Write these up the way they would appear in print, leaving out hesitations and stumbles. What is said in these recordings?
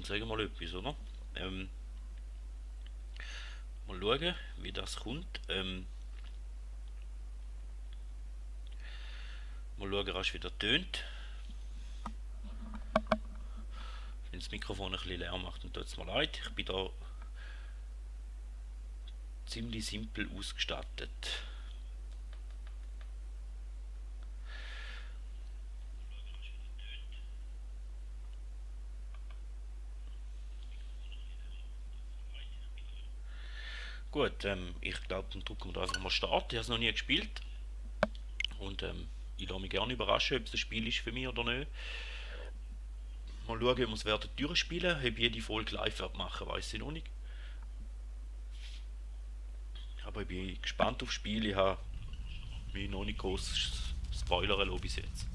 dann sagen wir mal etwas, oder? Mal schauen, wie das kommt. Mal schauen, rasch wie das tönt. Wenn das Mikrofon ein bisschen leer macht, dann tut es mir leid. Ich bin da ziemlich simpel ausgestattet. Gut, ich glaube, dann drücken wir da einfach mal Start. Ich habe es noch nie gespielt. Und ich lasse mich gerne überraschen, ob es ein Spiel ist für mich oder nicht. Mal schauen, ob wir es werden durchspielen. Ob ich jede Folge live machen, weiß ich noch nicht. Aber ich bin gespannt aufs Spiel. Ich habe mich noch nicht groß spoilern lassen bis jetzt.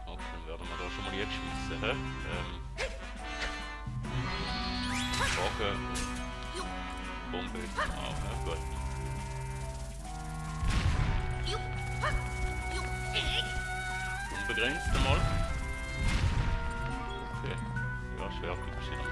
Okay, dann werden wir da schon mal hingeschmissen. Wagen, Bombe jetzt auch, ne? Gut. Unbegrenzt einmal. Okay. Ja, schwer gibt es noch.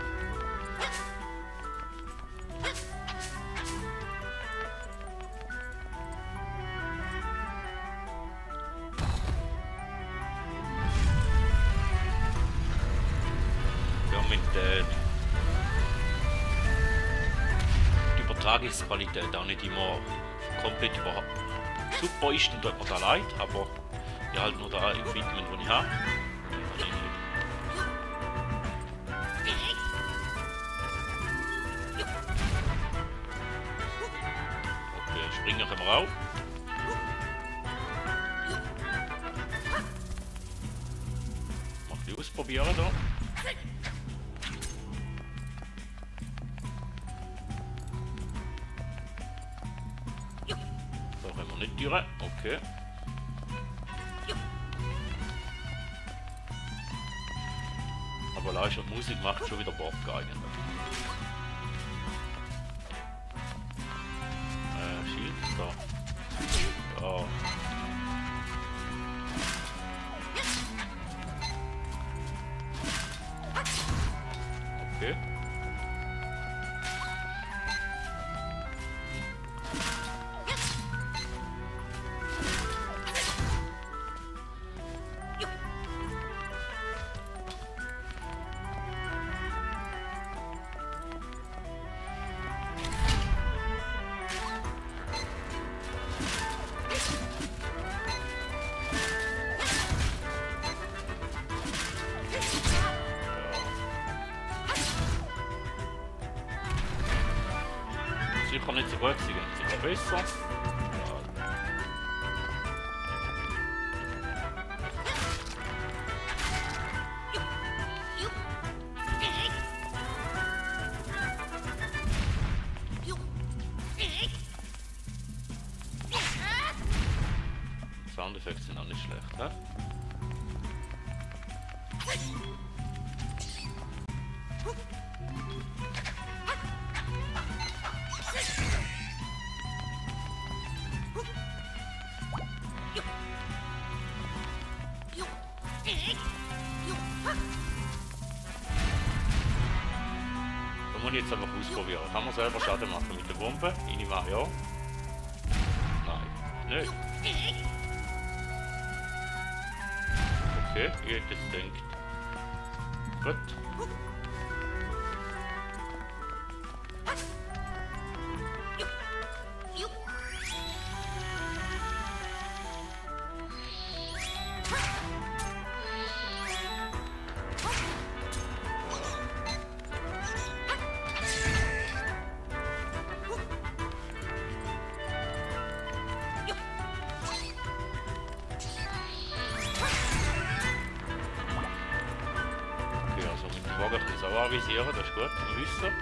Ja, mit die Übertragungsqualität auch nicht immer komplett überhaupt super ist, dann tut mir da leid, aber ich halt nur da Equipment, das ich habe. Okay, springen können wir auch. Mal ein bisschen ausprobieren da. Da können wir nicht durch. Okay. Aber leider die Musik macht schon wieder Bock eigentlich. Schild da. Ja. Okay. Sicher nicht so gut sein, sicher besser. Ja. Soundeffekte sind auch nicht schlecht, hä? Da muss ich jetzt einfach ausprobieren. Kann man selber Schaden machen mit der Bombe? Ich nehme an, ja. Nein, nicht. Okay, ich hätte jetzt gedacht. Gut. Wagen kann ich es auch avisieren, das ist gut, wir wissen.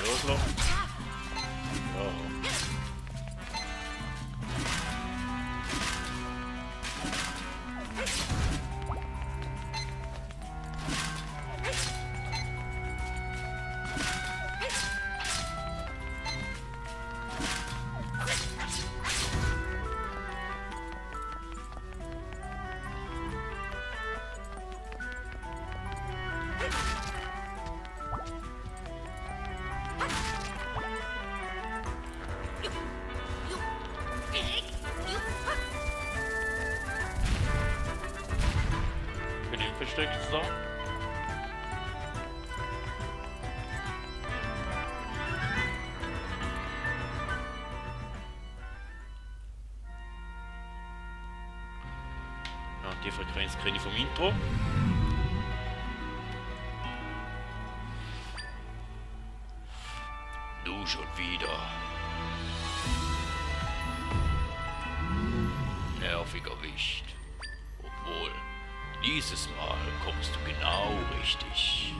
Loslassen. Ja. Genug versteckt ist da. Ja, die Frequenz kriege ich vom Intro. Du schon wieder. Nervig erwischt. Obwohl, dieses Mal kommst du genau richtig.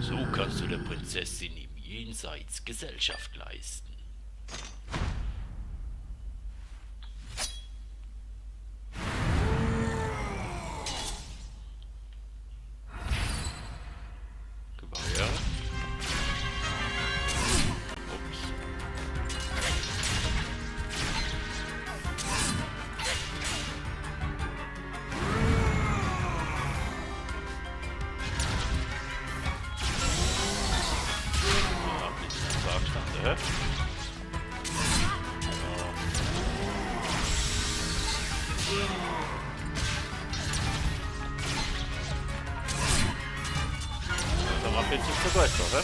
So kannst du der Prinzessin im Jenseits Gesellschaft leisten. Geweihe. Ups. Hä? Da macht jetzt nicht so besser, oder?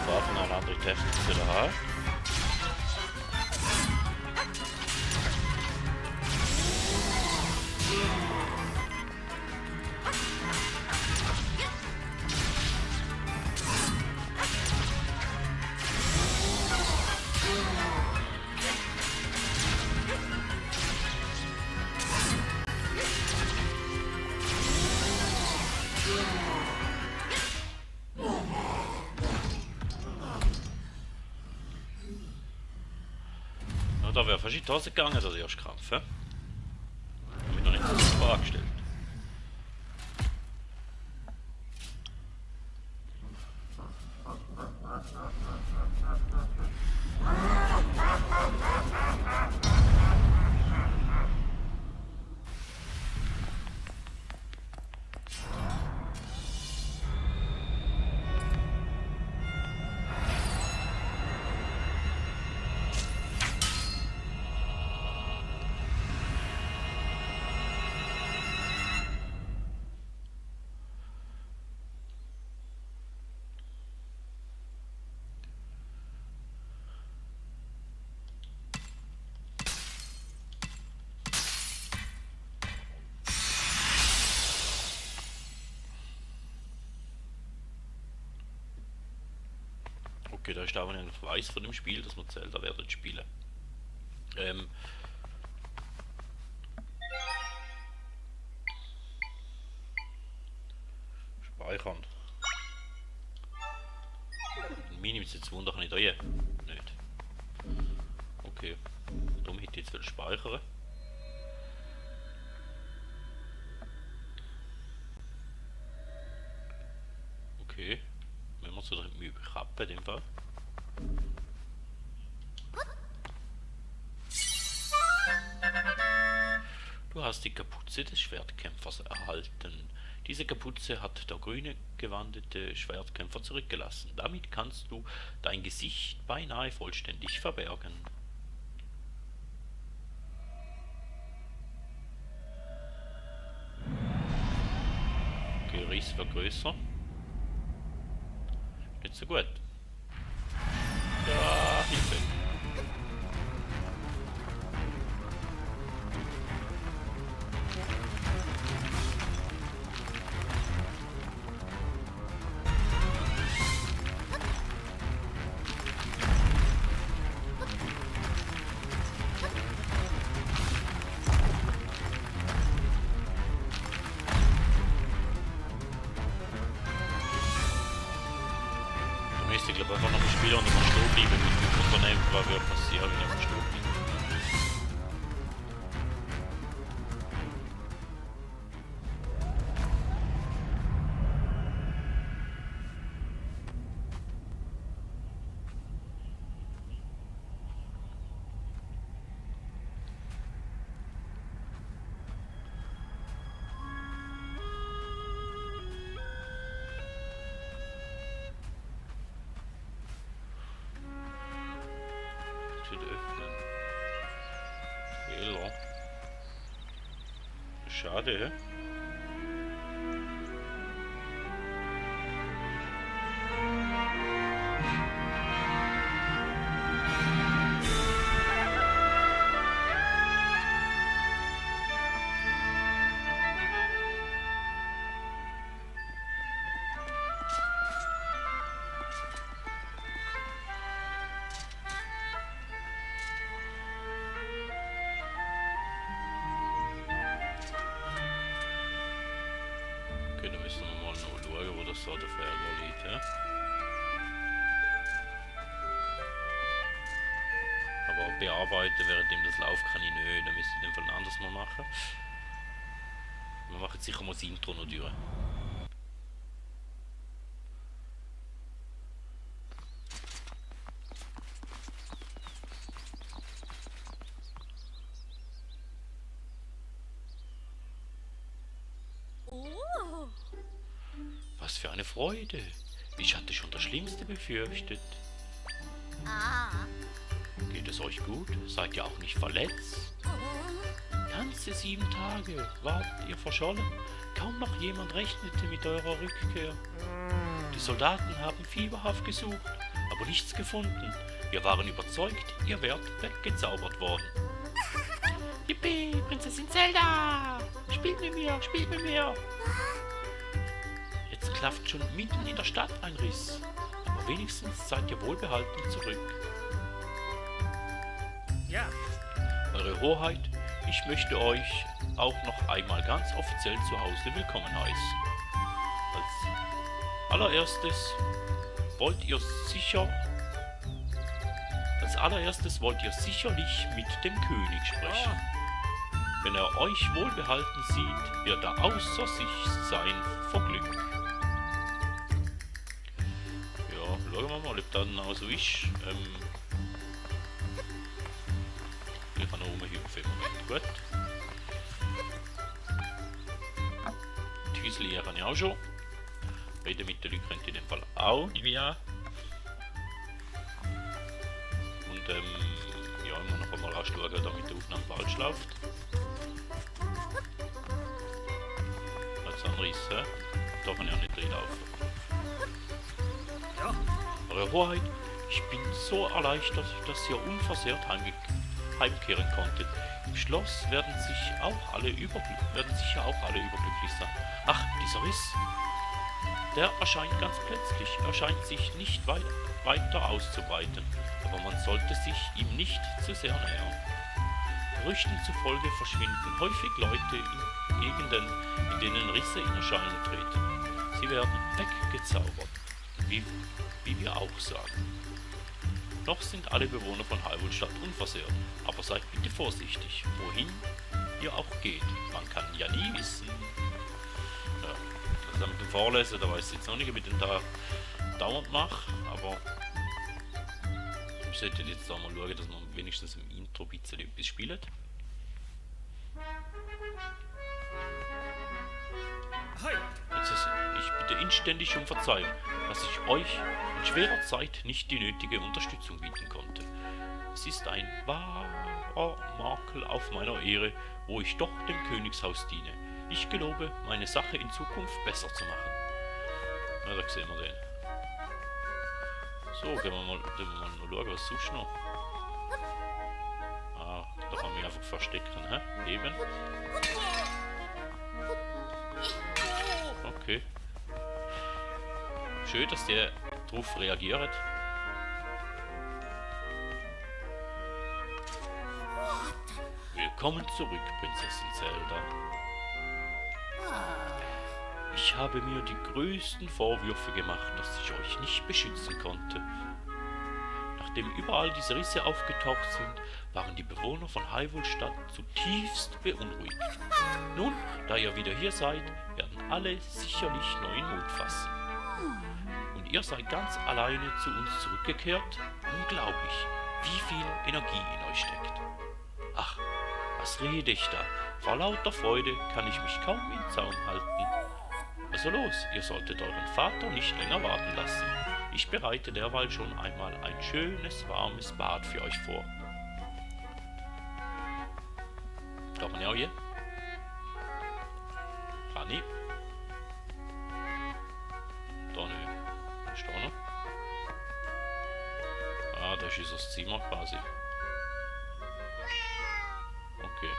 Waffen an andere Kräfte wieder haben. Da wäre fast in die Hose gegangen, der erste Kampf. He? Ich habe mich noch nicht so die Frage gestellt. Okay, da ist aber ein Verweis von dem Spiel, dass wir Zelda werden spielen. Speichern. Mich nimmt es jetzt Wunder nicht an. Nicht. Okay. Darum hätte ich jetzt speichern. Okay. Wenn wir so drin überkappen, in dem Fall. Du hast die Kapuze des Schwertkämpfers erhalten. Diese Kapuze hat der grüne gewandete Schwertkämpfer zurückgelassen. Damit kannst du dein Gesicht beinahe vollständig verbergen. Okay, Riss wird größer. Nicht so gut. Ja, Hilfe. Ich glaube einfach noch ein Spiel und immer stehen bleiben mit dem Unternehmen, was wird passieren, wenn ich am Stehen bleibe. Öffnen. Fehler. Schade. Okay, da müssen wir mal noch schauen, wo das so der Fehler liegt. Ja? Aber bearbeiten während das läuft kann ich nicht, dann müssen wir den Fall anders mal machen. Wir machen sicher mal das Intro noch durch. Was für eine Freude! Ich hatte schon das Schlimmste befürchtet. Geht es euch gut? Seid ihr auch nicht verletzt? Ganze 7 Tage wart ihr verschollen. Kaum noch jemand rechnete mit eurer Rückkehr. Die Soldaten haben fieberhaft gesucht, aber nichts gefunden. Wir waren überzeugt, ihr wärt weggezaubert worden. Yippie, Prinzessin Zelda! Spielt mit mir, spielt mit mir! Jetzt klafft schon mitten in der Stadt ein Riss. Aber wenigstens seid ihr wohlbehalten zurück. Ja. Eure Hoheit, ich möchte euch auch noch einmal ganz offiziell zu Hause willkommen heißen. Als allererstes wollt ihr sicherlich mit dem König sprechen. Wenn er euch wohlbehalten sieht, wird er außer sich sein vor Glück. Ja, schauen wir mal, ob das genau so ist. Ich kann noch rumhüpfen im Moment, gut. Die Häusli kann ich auch schon. Reden mit den Leuten könnt ihr in dem Fall auch. Ja. Und ja, ich muss noch einmal anschauen, damit die Aufnahme falsch läuft. Als Anriss, da kann ich auch nicht reinlaufen. Ja. Eure Hoheit, ich bin so erleichtert, dass ihr unversehrt heimkehren konntet. Im Schloss werden sicher auch alle überglücklich sein. Ach, dieser Riss, der erscheint ganz plötzlich. Er scheint sich nicht weiter auszubreiten, aber man sollte sich ihm nicht zu sehr nähern. Gerüchten zufolge verschwinden häufig Leute in Gegenden, in denen Risse in Erscheinung treten. Sie werden weggezaubert. Wie wie wir auch sagen. Noch sind alle Bewohner von Halwohlstadt unversehrt, aber seid bitte vorsichtig, wohin ihr auch geht. Man kann ja nie wissen. Ja, das mit dem Vorlesen, da weiß ich jetzt noch nicht, ob ich den da dauernd mache, aber wir sollten jetzt auch mal schauen, dass man wenigstens im Intro ein bisschen etwas spielt. Ich bitte inständig um Verzeihung, dass ich euch in schwerer Zeit nicht die nötige Unterstützung bieten konnte. Es ist ein wahrer Makel auf meiner Ehre, wo ich doch dem Königshaus diene. Ich gelobe, meine Sache in Zukunft besser zu machen. Na, da sehen wir den. So, gehen wir mal schauen, was sonst noch. Ah, da kann ich mich einfach verstecken, hä? Eben. Okay. Schön, dass der drauf reagiert. Willkommen zurück, Prinzessin Zelda. Ich habe mir die größten Vorwürfe gemacht, dass ich euch nicht beschützen konnte. Nachdem überall diese Risse aufgetaucht sind, waren die Bewohner von Halwohlstadt zutiefst beunruhigt. Nun, da ihr wieder hier seid, werden alle sicherlich neuen Mut fassen. Und ihr seid ganz alleine zu uns zurückgekehrt? Unglaublich, wie viel Energie in euch steckt. Ach, was rede ich da? Vor lauter Freude kann ich mich kaum im Zaum halten. Also los, ihr solltet euren Vater nicht länger warten lassen. Ich bereite derweil schon einmal ein schönes, warmes Bad für euch vor. Kann man ja auch hier? Rani? Da nö. Was ist da noch? Ah, das ist das Zimmer quasi. Okay.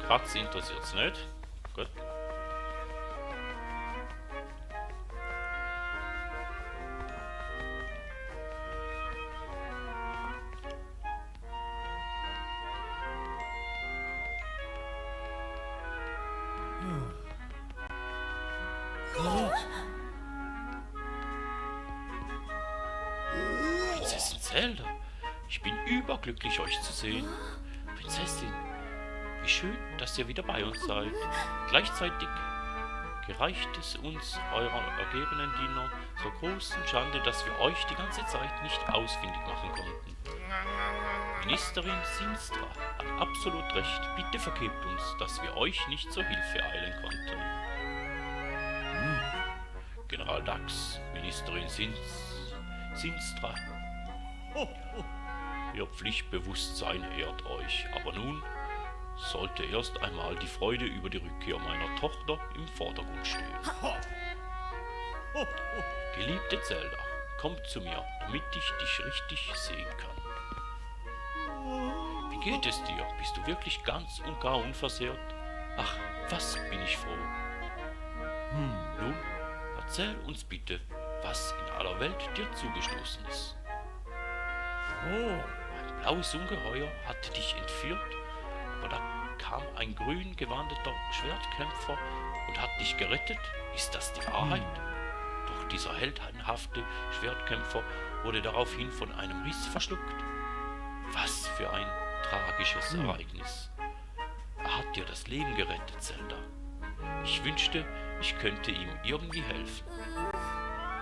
Katze interessiert es nicht. Gut. Prinzessin Zelda, ich bin überglücklich, euch zu sehen. Prinzessin, wie schön, dass ihr wieder bei uns seid. Gleichzeitig gereicht es uns, eurer ergebenen Diener, zur großen Schande, dass wir euch die ganze Zeit nicht ausfindig machen konnten. Ministerin Sinstra hat absolut recht. Bitte vergebt uns, dass wir euch nicht zur Hilfe eilen konnten. General Dax, Ministerin Sinstra. Ihr Pflichtbewusstsein ehrt euch, aber nun sollte erst einmal die Freude über die Rückkehr meiner Tochter im Vordergrund stehen. Geliebte Zelda, kommt zu mir, damit ich dich richtig sehen kann. Wie geht es dir? Bist du wirklich ganz und gar unversehrt? Ach, was bin ich froh. Nun, erzähl uns bitte, was in aller Welt dir zugestoßen ist. Ein blaues Ungeheuer hatte dich entführt, aber da kam ein grün gewandeter Schwertkämpfer und hat dich gerettet. Ist das die Wahrheit? Doch dieser heldenhafte Schwertkämpfer wurde daraufhin von einem Riss verschluckt. Was für ein tragisches Ereignis. Er hat dir das Leben gerettet, Zelda. Ich wünschte, ich könnte ihm irgendwie helfen.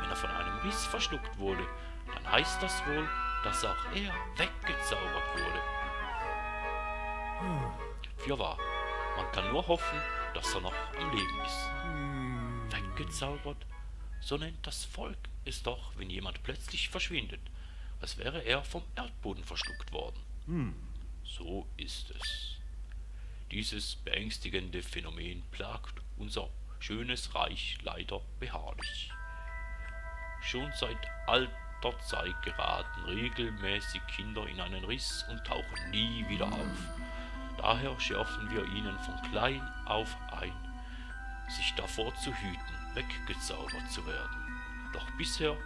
Wenn er von einem Riss verschluckt wurde, dann heißt das wohl, dass auch er weggezaubert wurde. Fürwahr, man kann nur hoffen, dass er noch am Leben ist. Weggezaubert? So nennt das Volk es doch, wenn jemand plötzlich verschwindet, als wäre er vom Erdboden verschluckt worden. So ist es. Dieses beängstigende Phänomen plagt unser schönes Reich leider beharrlich. Schon seit alter Zeit geraten regelmäßig Kinder in einen Riss und tauchen nie wieder auf. Daher schärfen wir ihnen von klein auf ein, sich davor zu hüten, weggezaubert zu werden. Doch bisher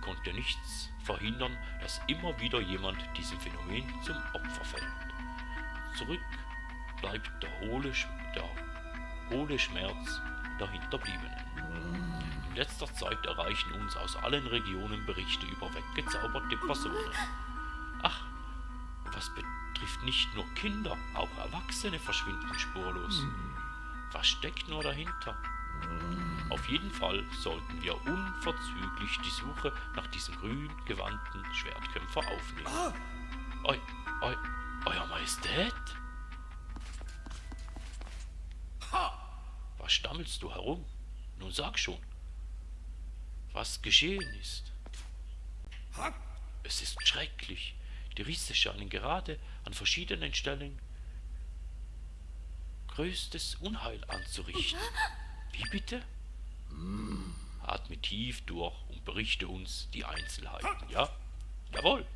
konnte nichts verhindern, dass immer wieder jemand diesem Phänomen zum Opfer fällt. Zurück bleibt der ohne Schmerz der Hinterbliebenen. In letzter Zeit erreichen uns aus allen Regionen Berichte über weggezauberte Personen. Ach, was betrifft nicht nur Kinder, auch Erwachsene verschwinden spurlos. Was steckt nur dahinter? Auf jeden Fall sollten wir unverzüglich die Suche nach diesem grün gewandten Schwertkämpfer aufnehmen. Euer Majestät? Was stammelst du herum? Nun sag schon, was geschehen ist. Es ist schrecklich. Die Risse scheinen gerade an verschiedenen Stellen größtes Unheil anzurichten. Wie bitte? Atme tief durch und berichte uns die Einzelheiten, ja? Jawohl!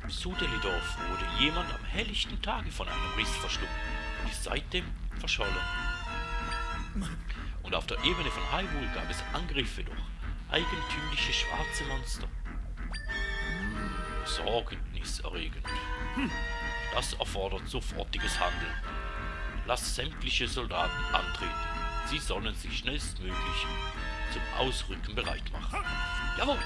Sudelidorf wurde jemand am helllichten Tage von einem Riss verschluckt und ist seitdem verschollen. Und auf der Ebene von Hyrule gab es Angriffe durch eigentümliche schwarze Monster. Besorgniserregend. Das erfordert sofortiges Handeln. Lass sämtliche Soldaten antreten. Sie sollen sich schnellstmöglich zum Ausrücken bereit machen. Jawohl!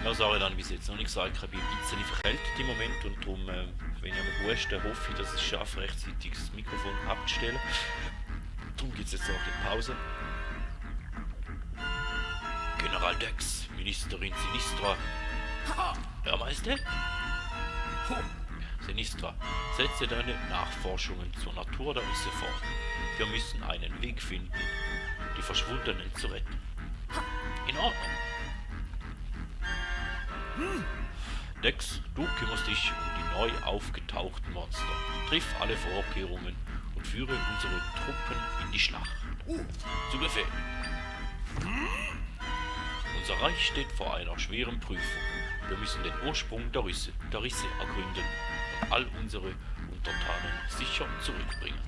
Ja, sorry, dann bis jetzt noch nicht gesagt, ich bin ein bisschen verkältet im Moment und darum, wenn ich am husten, hoffe ich, dass ich es schaffe, rechtzeitig das Mikrofon abzustellen. Darum gibt es jetzt auch eine Pause. General Dex, Ministerin Sinistra. Herr Majestät? Sinistra, setze deine Nachforschungen zur Natur der Risse fort. Wir müssen einen Weg finden, die Verschwundenen zu retten. In Ordnung. Dex, du kümmerst dich um die neu aufgetauchten Monster. Triff alle Vorkehrungen und führe unsere Truppen in die Schlacht. Zu Befehl. Unser Reich steht vor einer schweren Prüfung. Wir müssen den Ursprung der Risse ergründen und all unsere Untertanen sicher zurückbringen.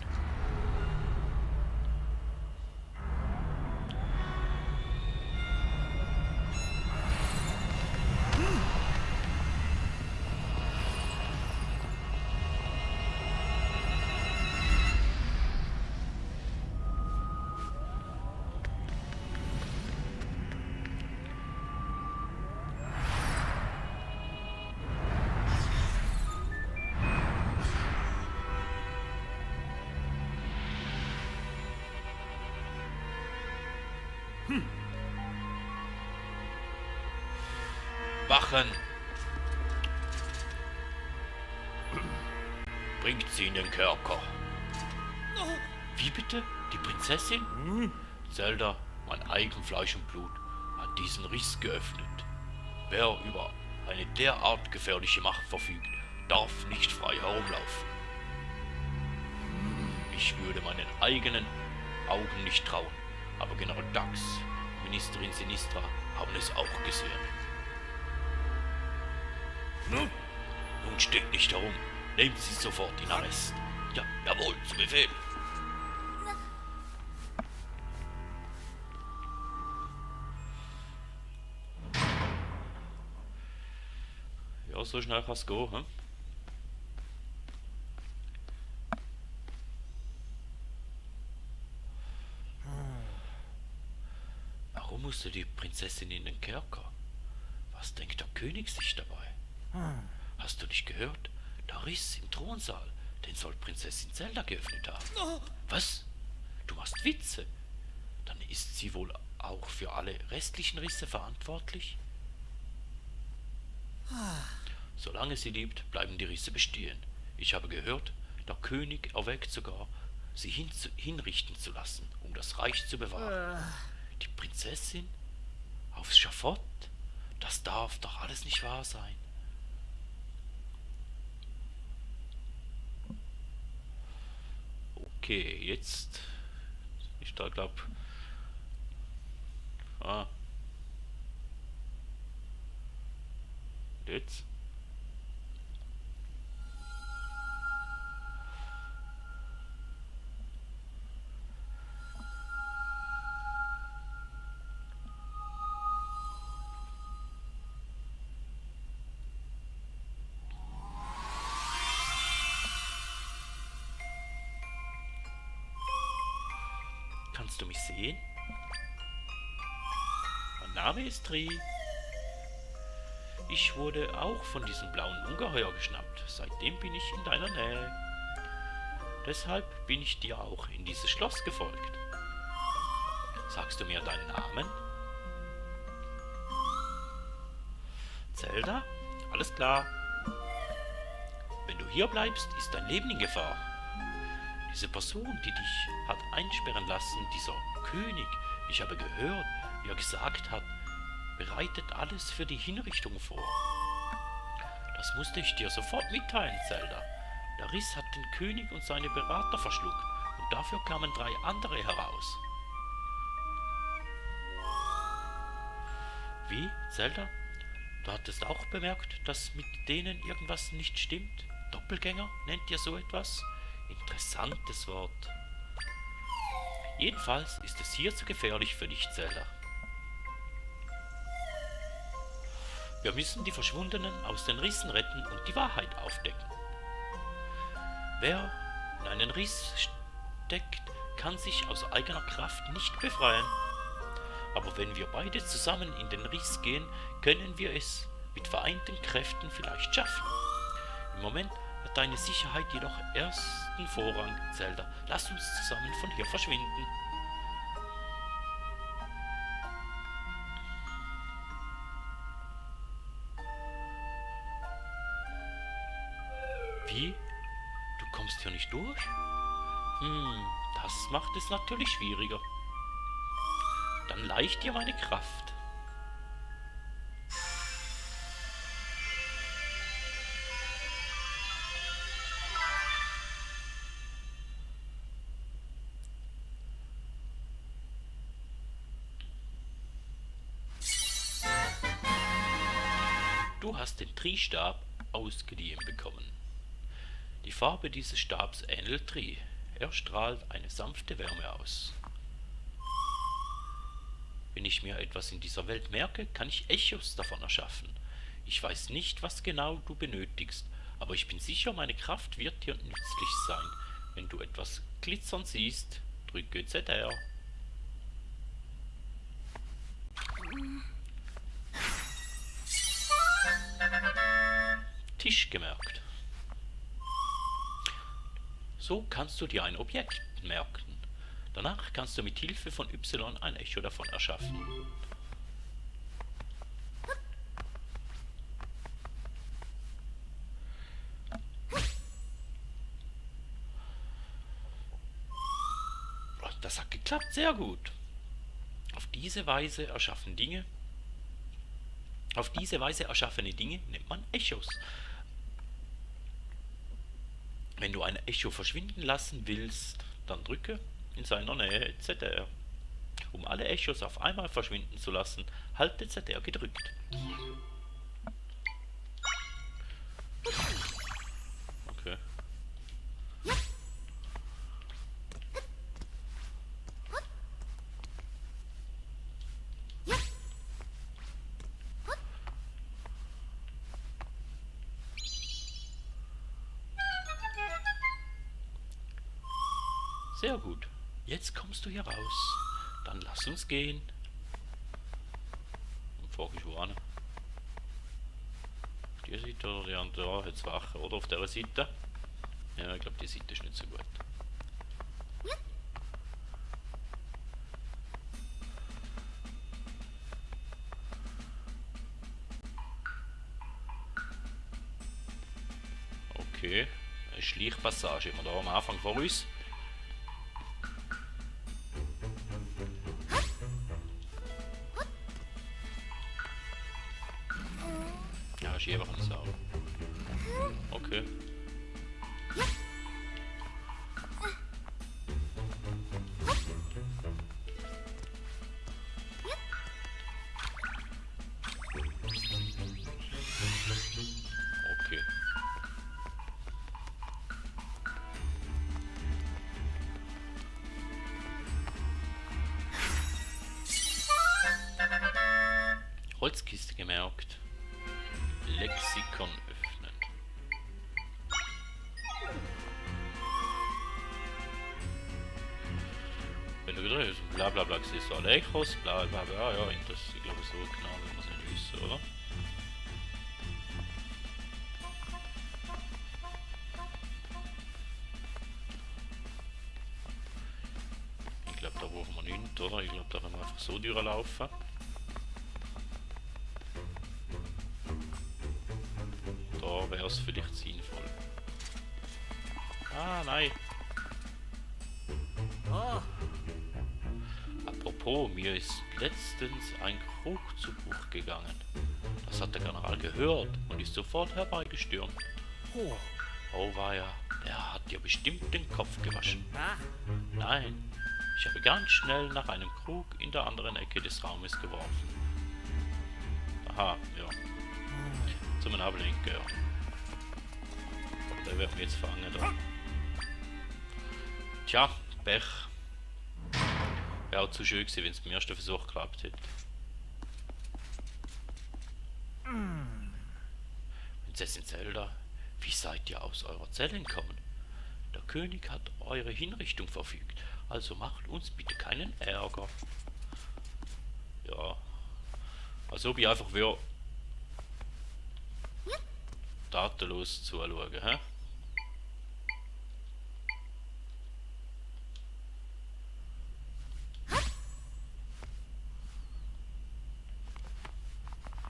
Wachen! Bringt sie in den Kerker. Wie bitte? Die Prinzessin? Zelda, mein eigen Fleisch und Blut, hat diesen Riss geöffnet. Wer über eine derart gefährliche Macht verfügt, darf nicht frei herumlaufen. Ich würde meinen eigenen Augen nicht trauen, aber General Dax, Ministerin Sinistra, haben es auch gesehen. Nun steht nicht herum. Nehmt sie sofort in Arrest. Ja, jawohl, zu Befehl. Ja, so schnell kann es gehen, hm? Warum musste die Prinzessin in den Kerker? Was denkt der König sich dabei? Hast du nicht gehört? Der Riss im Thronsaal, den soll Prinzessin Zelda geöffnet haben. Was? Du machst Witze? Dann ist sie wohl auch für alle restlichen Risse verantwortlich? Solange sie lebt, bleiben die Risse bestehen. Ich habe gehört, der König erwägt sogar, sie hinrichten zu lassen, um das Reich zu bewahren. Die Prinzessin? Aufs Schafott? Das darf doch alles nicht wahr sein. Okay, jetzt ist da, glaub. Ah. Jetzt? Kannst du mich sehen? Mein Name ist Tri. Ich wurde auch von diesem blauen Ungeheuer geschnappt. Seitdem bin ich in deiner Nähe. Deshalb bin ich dir auch in dieses Schloss gefolgt. Sagst du mir deinen Namen? Zelda? Alles klar. Wenn du hier bleibst, ist dein Leben in Gefahr. Diese Person, die dich hat einsperren lassen, dieser König, ich habe gehört, wie er gesagt hat, bereitet alles für die Hinrichtung vor. Das musste ich dir sofort mitteilen, Zelda. Der Riss hat den König und seine Berater verschluckt und dafür kamen 3 andere heraus. Wie, Zelda? Du hattest auch bemerkt, dass mit denen irgendwas nicht stimmt? Doppelgänger, nennt ihr so etwas? Interessantes Wort. Jedenfalls ist es hier zu gefährlich für dich, Zelda. Wir müssen die Verschwundenen aus den Rissen retten und die Wahrheit aufdecken. Wer in einen Riss steckt, kann sich aus eigener Kraft nicht befreien. Aber wenn wir beide zusammen in den Riss gehen, können wir es mit vereinten Kräften vielleicht schaffen. Im Moment hat deine Sicherheit jedoch ersten Vorrang, Zelda. Lass uns zusammen von hier verschwinden. Wie? Du kommst hier nicht durch? Das macht es natürlich schwieriger. Dann leicht dir meine Kraft. Du hast den Tri-Stab ausgeliehen bekommen. Die Farbe dieses Stabs ähnelt Tri. Er strahlt eine sanfte Wärme aus. Wenn ich mir etwas in dieser Welt merke, kann ich Echos davon erschaffen. Ich weiß nicht, was genau du benötigst, aber ich bin sicher, meine Kraft wird dir nützlich sein. Wenn du etwas glitzern siehst, drücke ZR. Tisch gemerkt. So kannst du dir ein Objekt merken. Danach kannst du mit Hilfe von Y ein Echo davon erschaffen. Das hat geklappt, sehr gut. Auf diese Weise erschaffene Dinge nennt man Echos. Wenn du ein Echo verschwinden lassen willst, dann drücke in seiner Nähe ZR. Um alle Echos auf einmal verschwinden zu lassen, halte ZR gedrückt. Okay. Sehr gut. Jetzt kommst du hier raus. Dann lass uns gehen. Frage ich wo an. Auf die Seite oder die andere? Jetzt wachen. Oder auf der Seite? Ja, ich glaube, die Seite ist nicht so gut. Okay. Eine Schleichpassage. Immer da am Anfang vor uns. Schieber kann es auch. Okay. Okay. Holzkiste gemerkt. Lexikon öffnen. Wenn du wieder bla bla bla siehst, Alekos, bla bla bla, ja, das, ich glaube so genau, wenn wir es nicht wissen, oder? Ich glaube, da brauchen wir nichts, oder? Ich glaube, da können wir einfach so durchlaufen. Da wäre es vielleicht sinnvoll. Ah, nein. Oh, Apropos, mir ist letztens ein Krug zu Bruch gegangen. Das hat der General gehört und ist sofort herbeigestürmt. oh, Oh weia, der hat dir bestimmt den Kopf gewaschen. ah, Nein, ich habe ganz schnell nach einem Krug in der anderen Ecke des Raumes geworfen. Aha, ja. Zum Ablenken, ja. Der wird mich jetzt fangen da. Tja, Pech. Wäre auch zu schön gewesen, wenn es beim ersten Versuch geklappt hätte. Prinzessin Zelda, wie seid ihr aus eurer Zelle entkommen? Der König hat eure Hinrichtung verfügt, also macht uns bitte keinen Ärger. Ja, als ob ich einfach wieder tatenlos zuschauen, hä?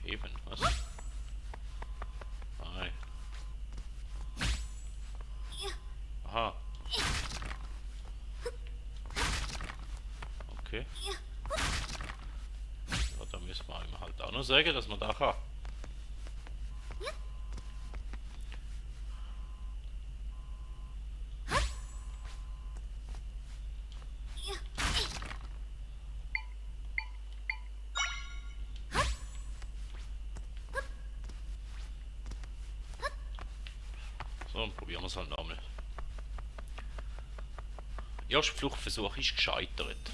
Eben, was? Nein. Aha. Okay. Ja, da müssen wir ihm halt auch noch sagen, dass man da kann. So, dann probieren wir es halt nochmal. Erster Fluchtversuch ist gescheitert.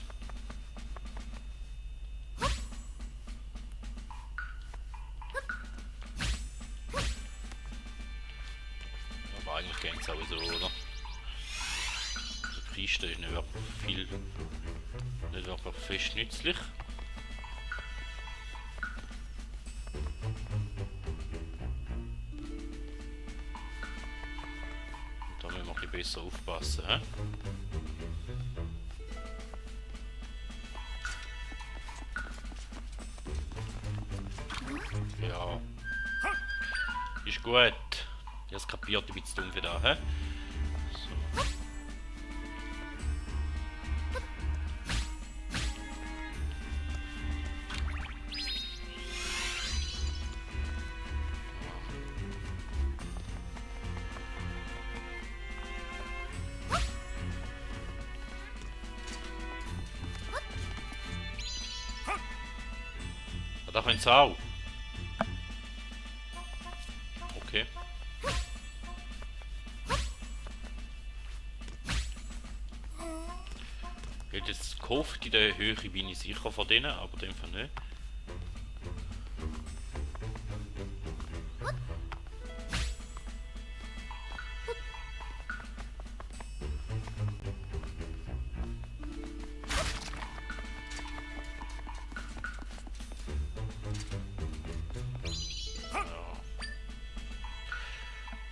Aber eigentlich geht es sowieso, oder? Also die Kiste ist nicht wirklich viel, nicht wirklich fest nützlich. Da müssen wir ein bisschen besser aufpassen, hä? Ja. Ist gut. Ich hab's kapiert, ich bin zu dumm für da, hä? So. Ja, da können sie auch. Okay. Ich hätte jetzt gehofft, in der Höhe bin ich sicher von denen, aber in dem Fall nicht.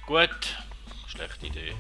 Gut, schlechte Idee.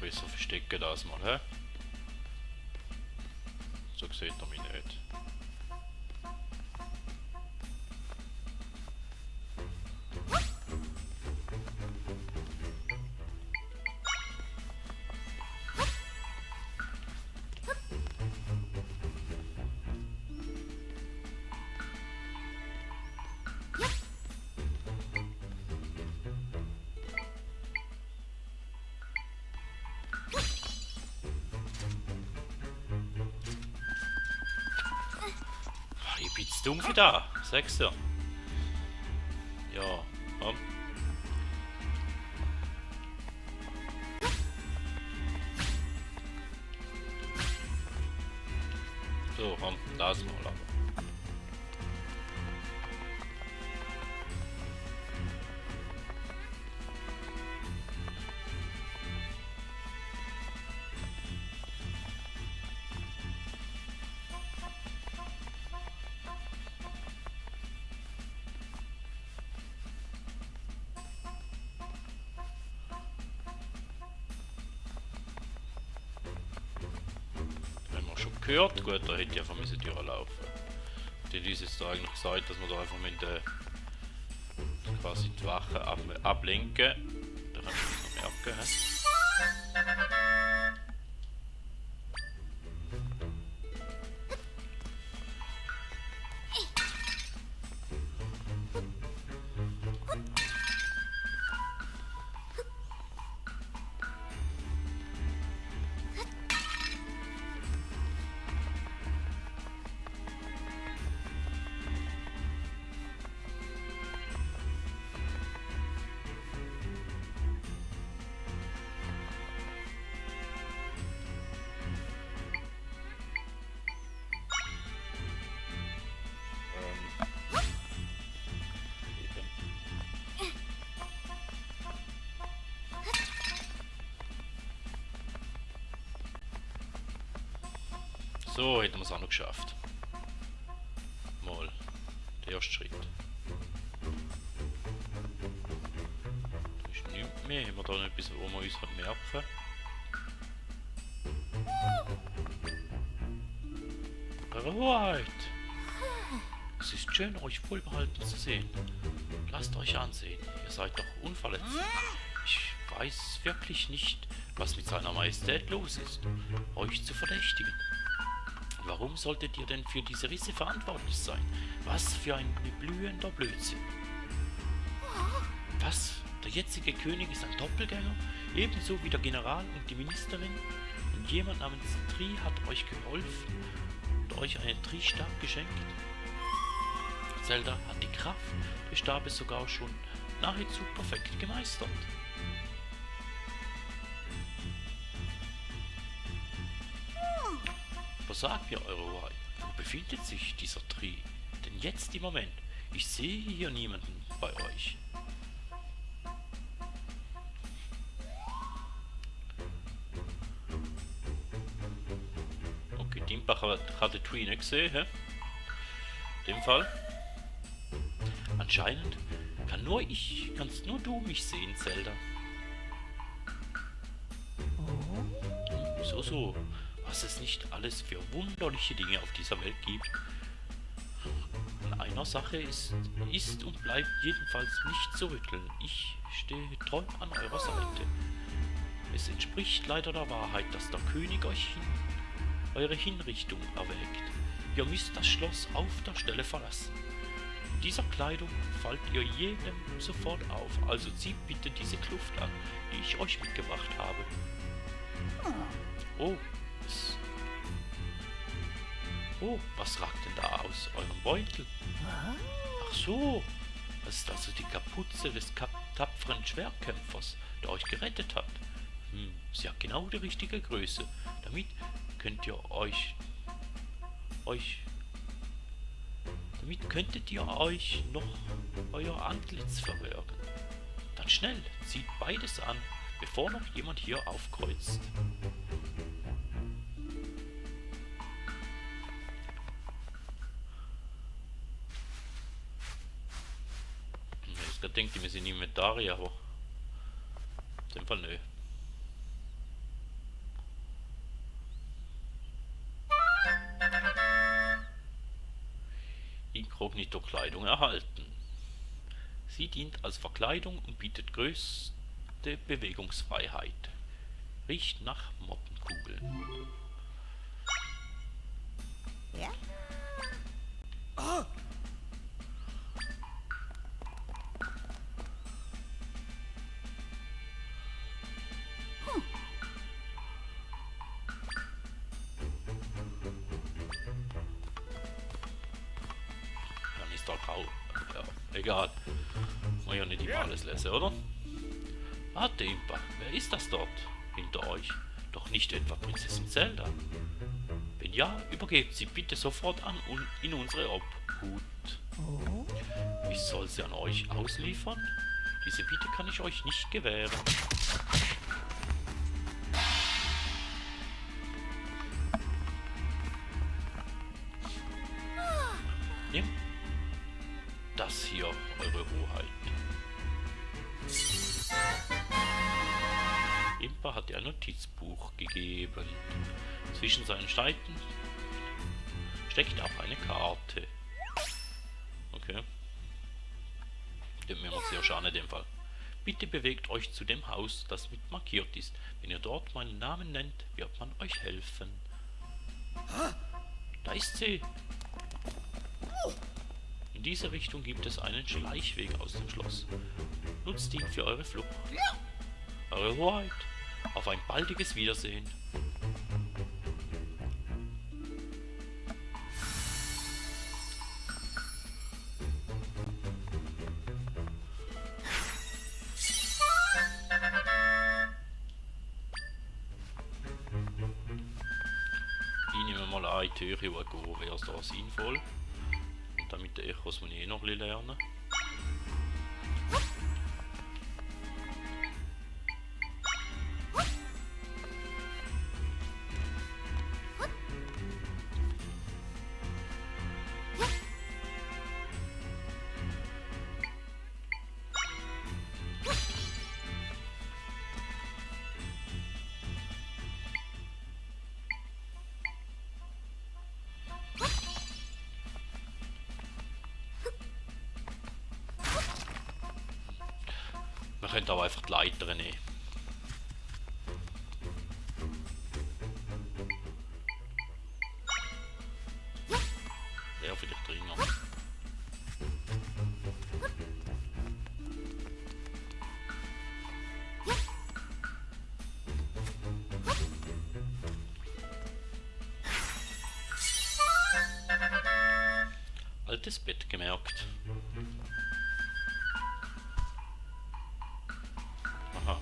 besser verstecken das mal, hä? So sieht er mich nicht. Ich bin zu dumm für da, sag's dir. Ja, komm. So, komm, lass mal aber. Wenn man schon gehört, gut, da hätte ich einfach müssen durchlaufen. Die ist jetzt da eigentlich gesagt, dass man da einfach mit der quasi die Wache ablenken. Da kann ich noch merken, hä? So hätten wir es auch noch geschafft. Mal. Der erste Schritt. Da ist nichts mehr. Haben wir da noch etwas, wo wir uns merken? Eure Hoheit! Es ist schön, euch wohlbehalten zu sehen. Lasst euch ansehen. Ihr seid doch unverletzt. Ich weiß wirklich nicht, was mit seiner Majestät los ist, euch zu verdächtigen. Warum solltet ihr denn für diese Risse verantwortlich sein? Was für ein blühender Blödsinn. Was? Der jetzige König ist ein Doppelgänger? Ebenso wie der General und die Ministerin? Und jemand namens Tri hat euch geholfen und euch einen Tri-Stab geschenkt? Zelda hat die Kraft des Stabes sogar schon nahezu perfekt gemeistert. Aber sagt mir, Eure Hoheit, wo befindet sich dieser Tri? Denn jetzt im Moment, ich sehe hier niemanden bei euch. Okay, Dimbach hat den Tri nicht gesehen, hä? In dem Fall. Anscheinend kannst nur du mich sehen, Zelda. So. Was es nicht alles für wunderliche Dinge auf dieser Welt gibt. An einer Sache ist und bleibt jedenfalls nicht zu rütteln. Ich stehe treu an eurer Seite. Es entspricht leider der Wahrheit, dass der König euch eure Hinrichtung erwägt. Ihr müsst das Schloss auf der Stelle verlassen. In dieser Kleidung fallt ihr jedem sofort auf, also zieht bitte diese Kluft an, die ich euch mitgebracht habe. Was ragt denn da aus eurem Beutel? Ach so, das ist also die Kapuze des tapferen Schwertkämpfers, der euch gerettet hat. Sie hat genau die richtige Größe. Damit könntet ihr euch noch euer Antlitz verbergen. Dann schnell, zieht beides an, bevor noch jemand hier aufkreuzt. Ich denke, wir sind Inventari, aber in dem Fall nö. Inkognito-Kleidung erhalten. Sie dient als Verkleidung und bietet größte Bewegungsfreiheit. Riecht nach Mottenkugeln. Ja? Oh. Dann ist da grau. Ja, egal. Muss ja nicht immer alles lesen, oder? Warte, Impa, wer ist das dort? Hinter euch? Doch nicht etwa Prinzessin Zelda? Wenn ja, übergebt sie bitte sofort an und in unsere Obhut. Oh. Ich soll sie an euch ausliefern? Diese Bitte kann ich euch nicht gewähren. Nehmt das hier, eure Hoheit. Impa hat ihr ein Notizbuch gegeben. Zwischen seinen Seiten steckt auch eine Karte. Okay. Den mir sehr schade in dem Fall. Bitte bewegt euch zu dem Haus, das mit markiert ist. Wenn ihr dort meinen Namen nennt, wird man euch helfen. Da ist sie. In diese Richtung gibt es einen Schleichweg aus dem Schloss. Nutzt ihn für eure Flucht. Eure Hoheit. Auf ein baldiges Wiedersehen. Ich nehme mal an, in die Türe gehen wäre da sinnvoll. Und damit der Echos muss ich eh noch ein bisschen lernen. Man könnte auch einfach die Leiter nehmen. Wäre vielleicht drin. Altes Bett gemerkt. Aha.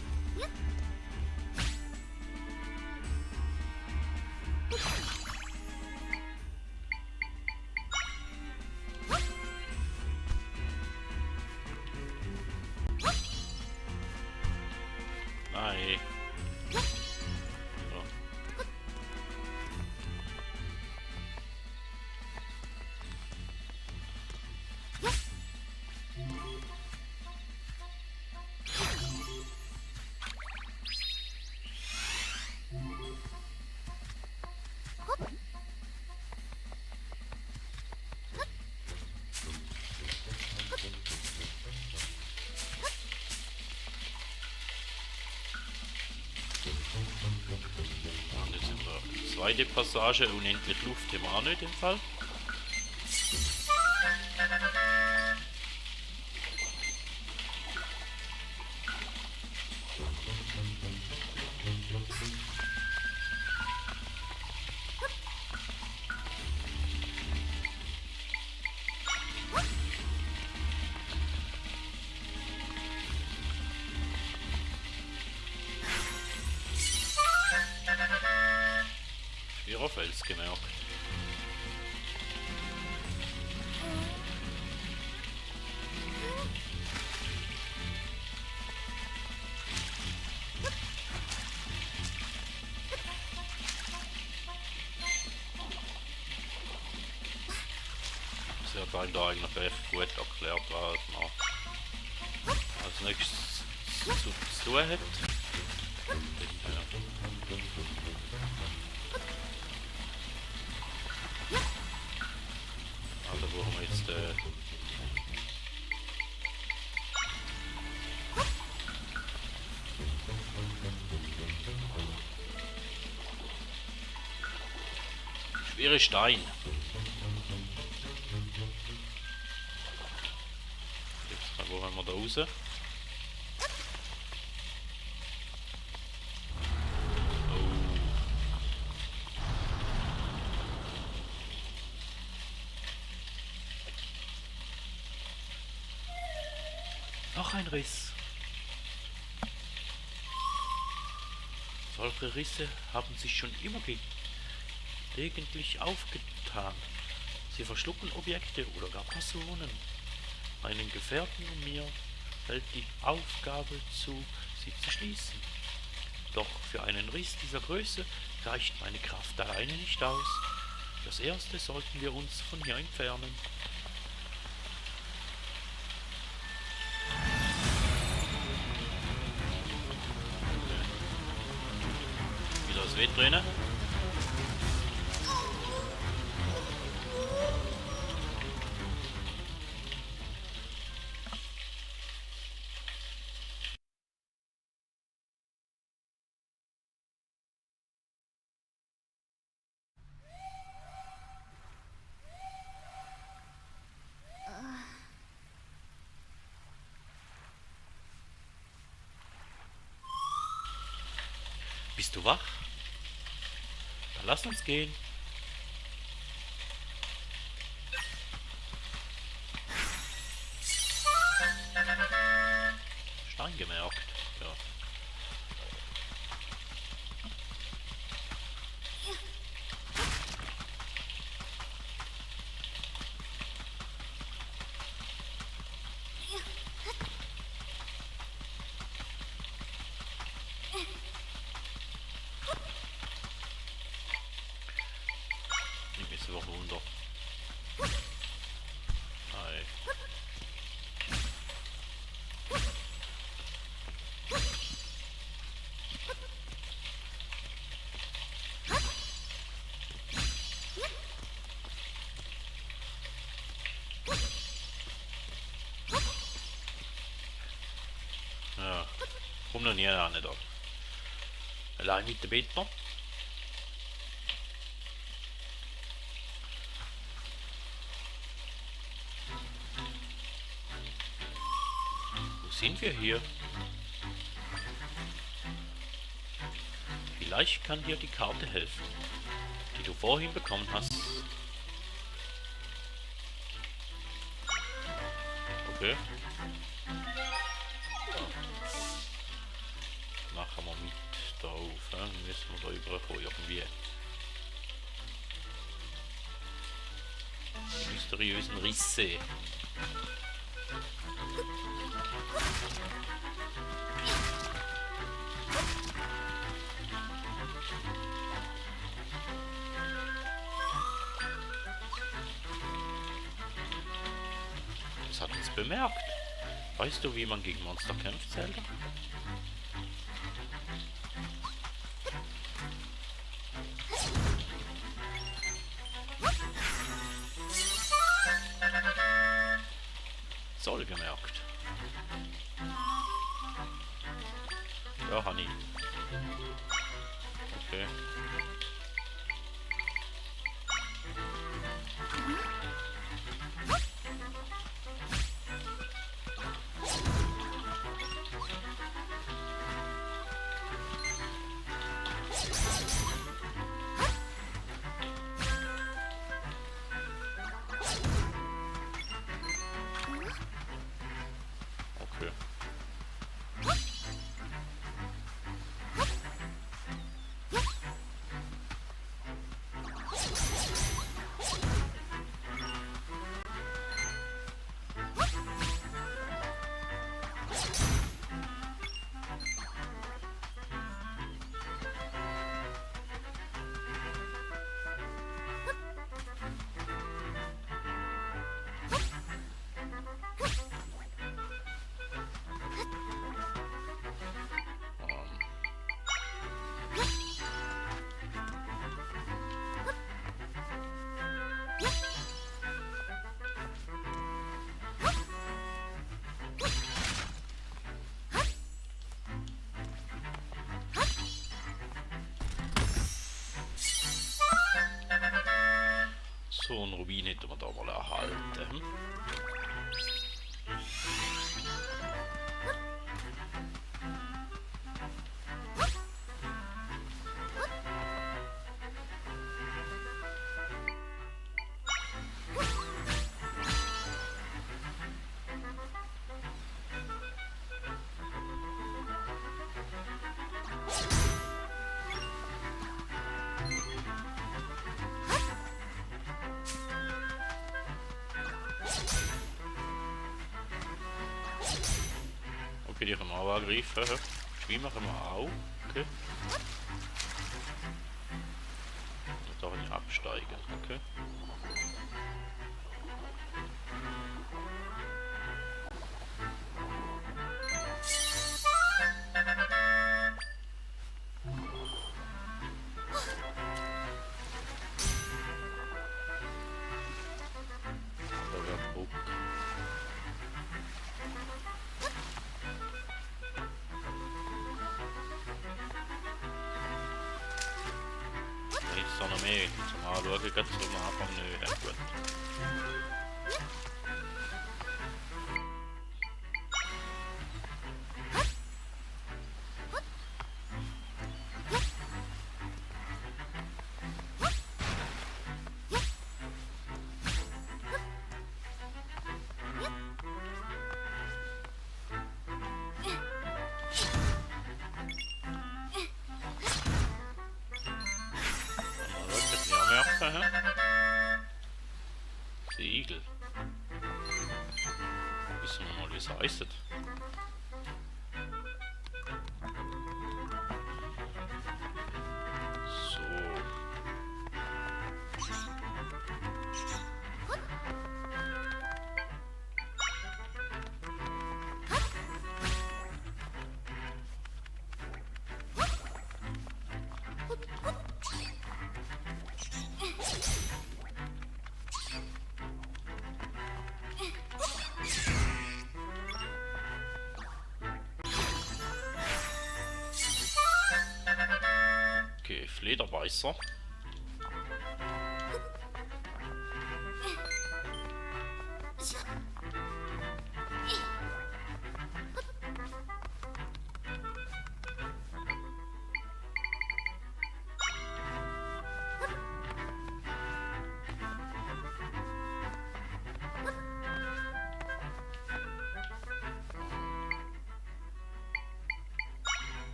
Nein. So. Und jetzt sind wir zweite Passage, unendlich Luft haben wir auch nicht im Fall. Schwerer Fels gemerkt. Das hat halt da eigentlich recht gut erklärt, was man als nächstes zu tun hat. Also brauchen wir jetzt Schwere Stein. Jetzt, wo haben wir da raus? Noch ein Riss. Solche Risse haben sich schon immer gelegentlich aufgetan. Sie verschlucken Objekte oder gar Personen. Meinen Gefährten und mir fällt die Aufgabe zu, sie zu schließen. Doch für einen Riss dieser Größe reicht meine Kraft alleine nicht aus. Das erste sollten wir uns von hier entfernen. Wieder das Weh drinnen. Bist du wach? Dann lass uns gehen. Stein gemerkt. Ja. Ich bin so runter. Nein. Ja. Komm noch nie an da. Allein mit dem Bettner. Wo sind wir hier? Vielleicht kann dir die Karte helfen, die du vorhin bekommen hast. Okay. Machen wir mit da auf, ne? Müssen wir da überkommen irgendwie. Die mysteriösen Risse. Das hat uns bemerkt. Weißt du, wie man gegen Monster kämpft, Zelda? Soll gemerkt. Ja, Honey. Okay. Okay. So, einen Rubin hätten wir da mal erhalten. Hm? Okay, die können wir auch angreifen. Die machen wir auch. Okay. Und da kann ich absteigen. Okay. Da wäre Bruck. Jetzt noch mehr zum Anschauen, ganz am Anfang nicht. Ja, gut. Siegel. Wissen wir mal, wie es heißt. So. Okay, Flederbeißer.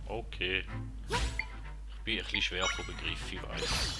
Okay. Ich bin ein bisschen schwer von Begriff, ich weiß.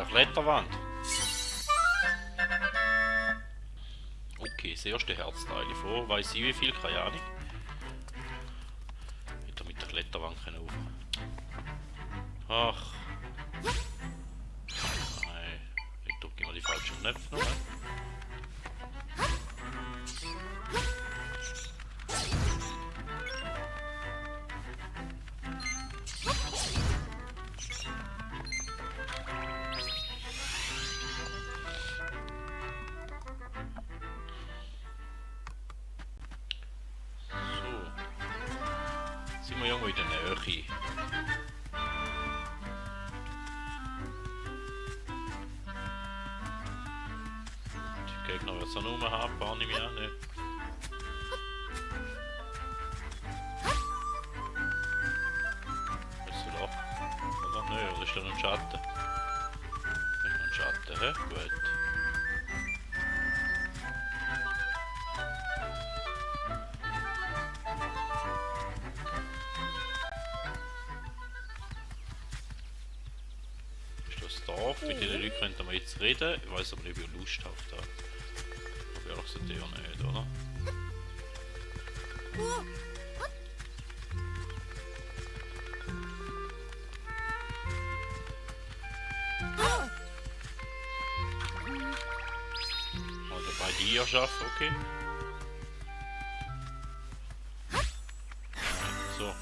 Kletterwand. Okay, das erste Herzteil vor. Weiß ich wie viel? Keine Ahnung. Hätte mit der Kletterwand rauf. Ach. Nein. Ich drücke immer die falschen Knöpfe noch. Sind wir irgendwo in der Nähe. Gegner wird es auch nur haben, gar nicht mehr, ne. Ist ein Loch. Oder? Ne, oder ist da noch ein Schatten? Ist noch ein Schatten, hä? Gut. Dorf, mit den Leuten könnten wir jetzt reden. Ich weiß aber nicht, ob ich Lust habe da. Aber ehrlich gesagt eher nicht, oder? Also bei dir schaffen, okay. So.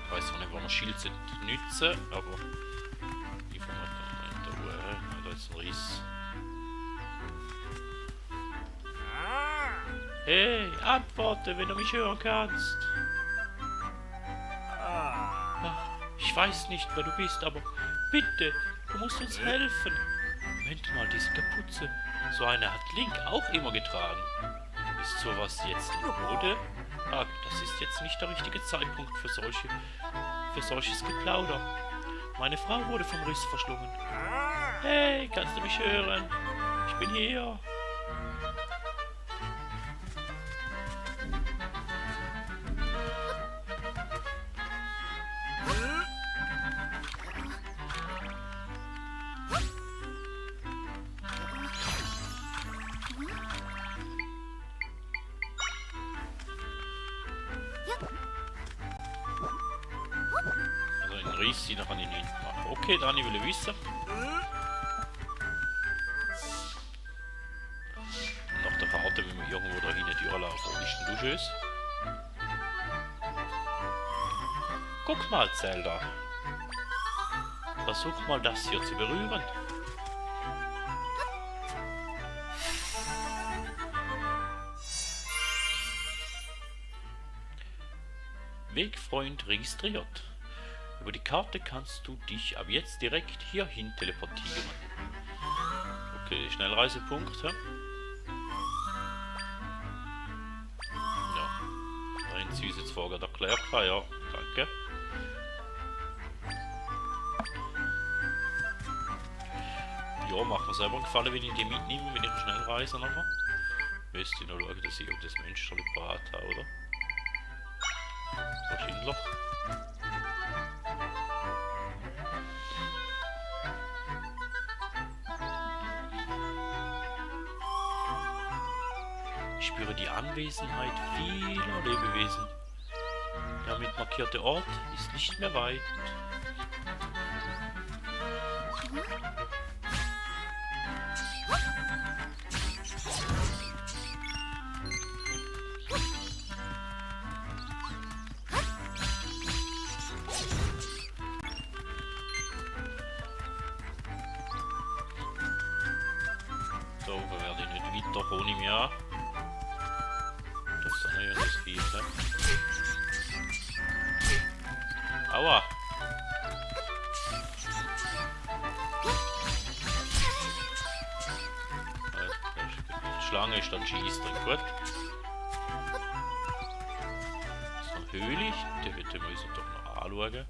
Ich weiß noch nicht, wo wir Schild nutzen, aber die von in der Ruhe. Da ist ein Riss. Hey, antworte, wenn du mich hören kannst. Ach, ich weiß nicht, wer du bist, aber bitte, du musst uns helfen. Moment mal, diese Kapuze. So eine hat Link auch immer getragen. Ist sowas jetzt in Mode? Ah, das ist jetzt nicht der richtige Zeitpunkt für solches Geplauder. Meine Frau wurde vom Riss verschlungen. Hey, kannst du mich hören? Ich bin hier. Riss, dann kann ich nicht machen. Okay, dann will ich wissen. Nach der Karte, wenn wir irgendwo da hinten durchlaufen, wo ist denn du schön? Guck mal, Zelda. Versuch mal das hier zu berühren. Wegfreund registriert. Über die Karte kannst du dich ab jetzt direkt hierhin teleportieren. Okay, Schnellreisepunkt. Ja, da haben sie uns jetzt vorher erklärt. Ja, danke. Ja, macht mir selber einen Gefallen, wenn ich die mitnehme, wenn ich noch schnell reise nachher. Müsste ich noch schauen, dass ich auch das Menschenli parat habe, oder? Wahrscheinlich. Ich spüre die Anwesenheit vieler Lebewesen. Der damit markierte Ort ist nicht mehr weit. Da oben werde ich nicht weiterkommen im Jahr. Das ist ja nicht das Vieh, ne? Aua! Die Schlange ist dann schießt drin, gut. Das ist noch höhlich, den müssen wir doch noch anschauen.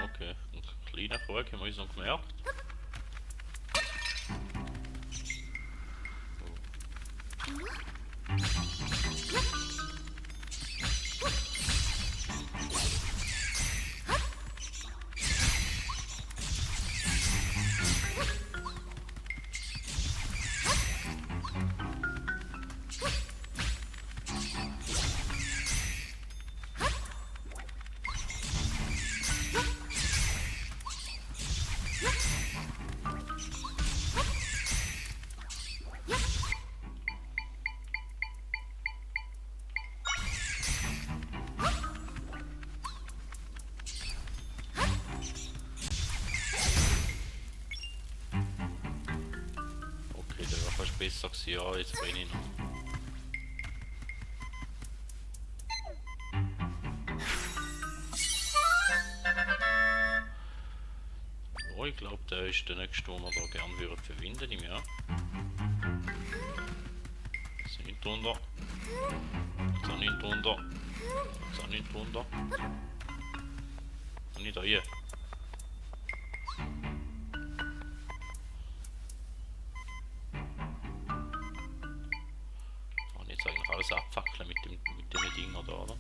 Okay, ein kleiner Krug haben wir uns noch gemerkt. fast besser gewesen. Ja, jetzt bin ich noch. Ja, ich glaube, der ist der nächste, den wir da gerne würden verwenden im Jahr. Jetzt nicht drunter. Jetzt auch nicht drunter. Jetzt auch nicht drunter. Und nicht da hier. Und jetzt eigentlich alles abfackeln mit den Dinger da, oder?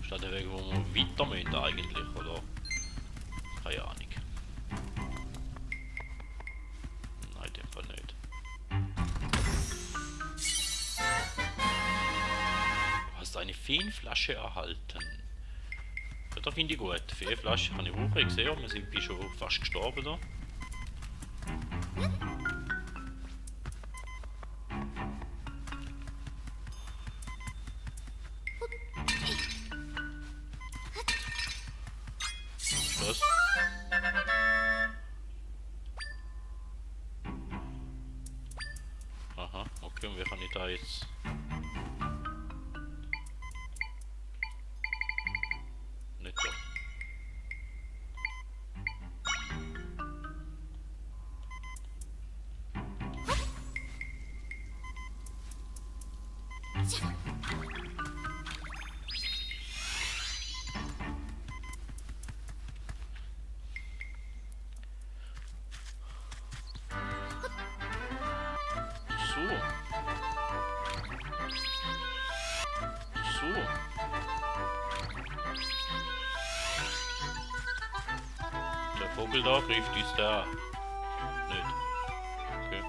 Ist das der Weg, wo wir weiter müssen eigentlich, oder? Keine Ahnung. Nein, in dem Fall nicht. Du hast eine Feenflasche erhalten. Ja, das finde ich gut. Feenflasche kann ich brauchen. Ich sehe, wir sind schon fast gestorben da. Was? Aha, okay, und wie kann ich da jetzt... Nicht da. So. So. Der Vogel da trifft uns da. Nicht. Okay.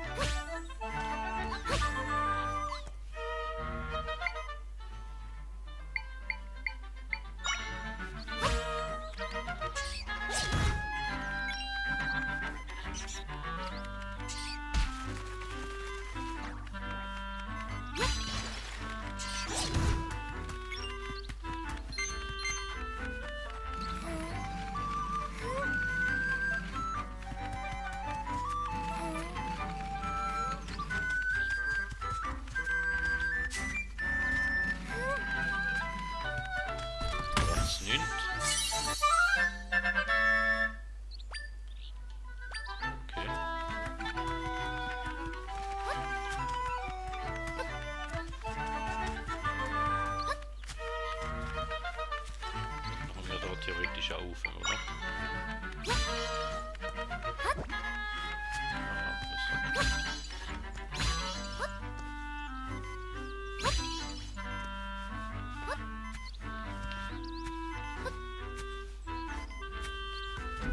Das nimmt. Okay. Machen wir da theoretisch auch auf, oder?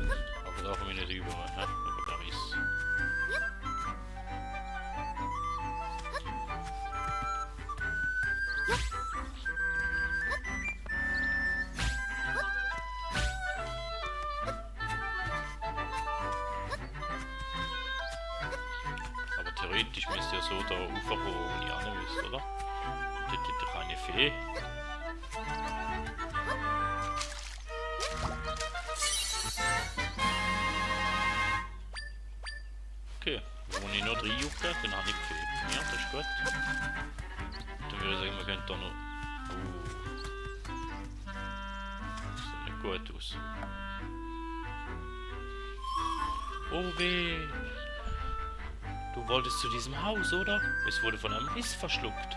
Ja, aber da kommen wir nicht über, ne? Über der Riss. Aber theoretisch müsste ja so da raufkommen, wo ich auch nicht wüsste, oder? Dort hat doch eine Fee. Okay, wenn ich noch 3 jucke, dann habe ich die Fee. Ja, das ist gut. Dann würde ich sagen, wir können da noch... Das sieht nicht gut aus. Oh weh! Du wolltest zu diesem Haus, oder? Es wurde von einem Riss verschluckt.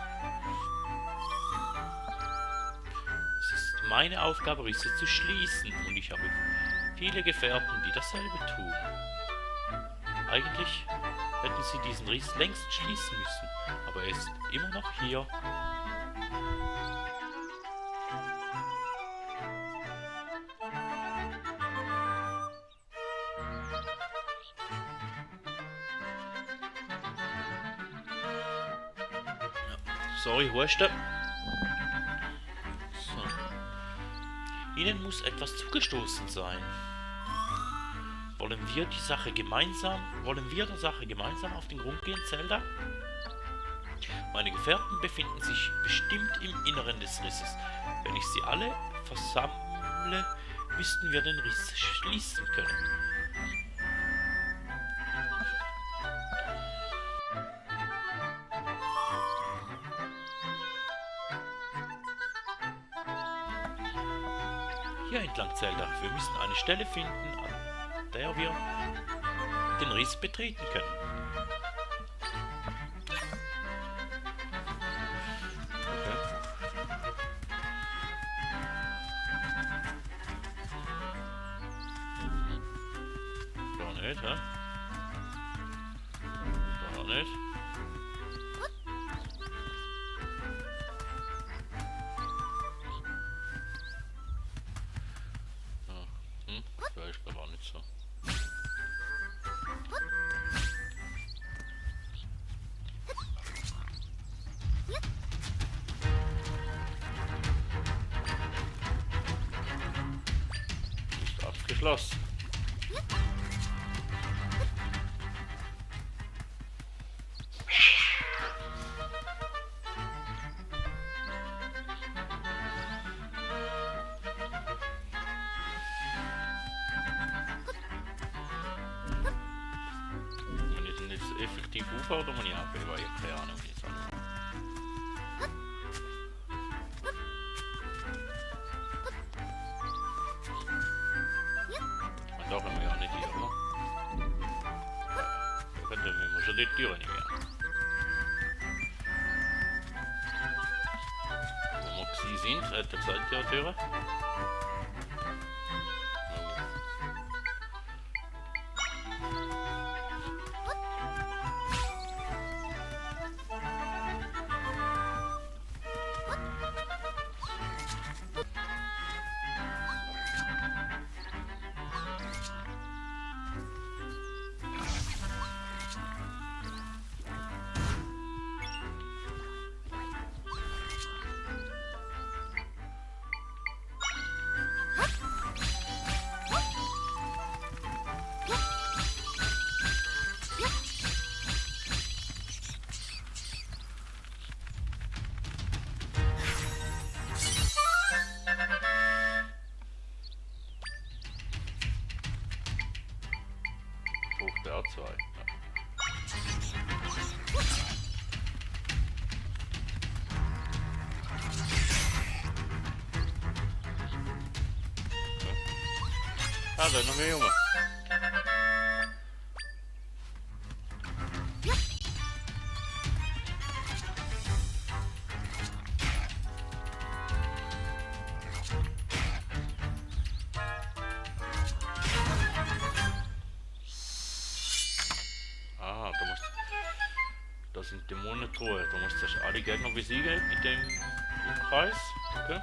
meine Aufgabe, Risse zu schließen. Und ich habe viele Gefährten, die dasselbe tun. Eigentlich hätten sie diesen Riss längst schließen müssen, aber er ist immer noch hier. Sorry, Huste. So. Ihnen muss etwas zugestoßen sein. Wollen wir der Sache gemeinsam auf den Grund gehen, Zelda? Meine Gefährten befinden sich bestimmt im Inneren des Risses. Wenn ich sie alle versammle, müssten wir den Riss schließen können. Hier entlang, Zelda. Wir müssen eine Stelle finden, an der wir den Riss betreten können. Okay. Da nicht, hä? Da nicht. Da ist glaube auch nicht so. Ist abgeschlossen. Wenn ich den jetzt effektiv aufhöre, dann muss ich abheben, weil ich keine Ahnung, wie es angeht. Und da können wir ja nicht hier, oder? Da könnten wir schon die Türe nicht mehr. Wo wir sie sind, hat er gesagt, ja, Türe. Hoch der A2. Ja. Ah, da ist noch mehr Junge. Ah, das sind Dämonentruhe. Du musst erst alle Gegner besiegen in dem Kreis. Okay.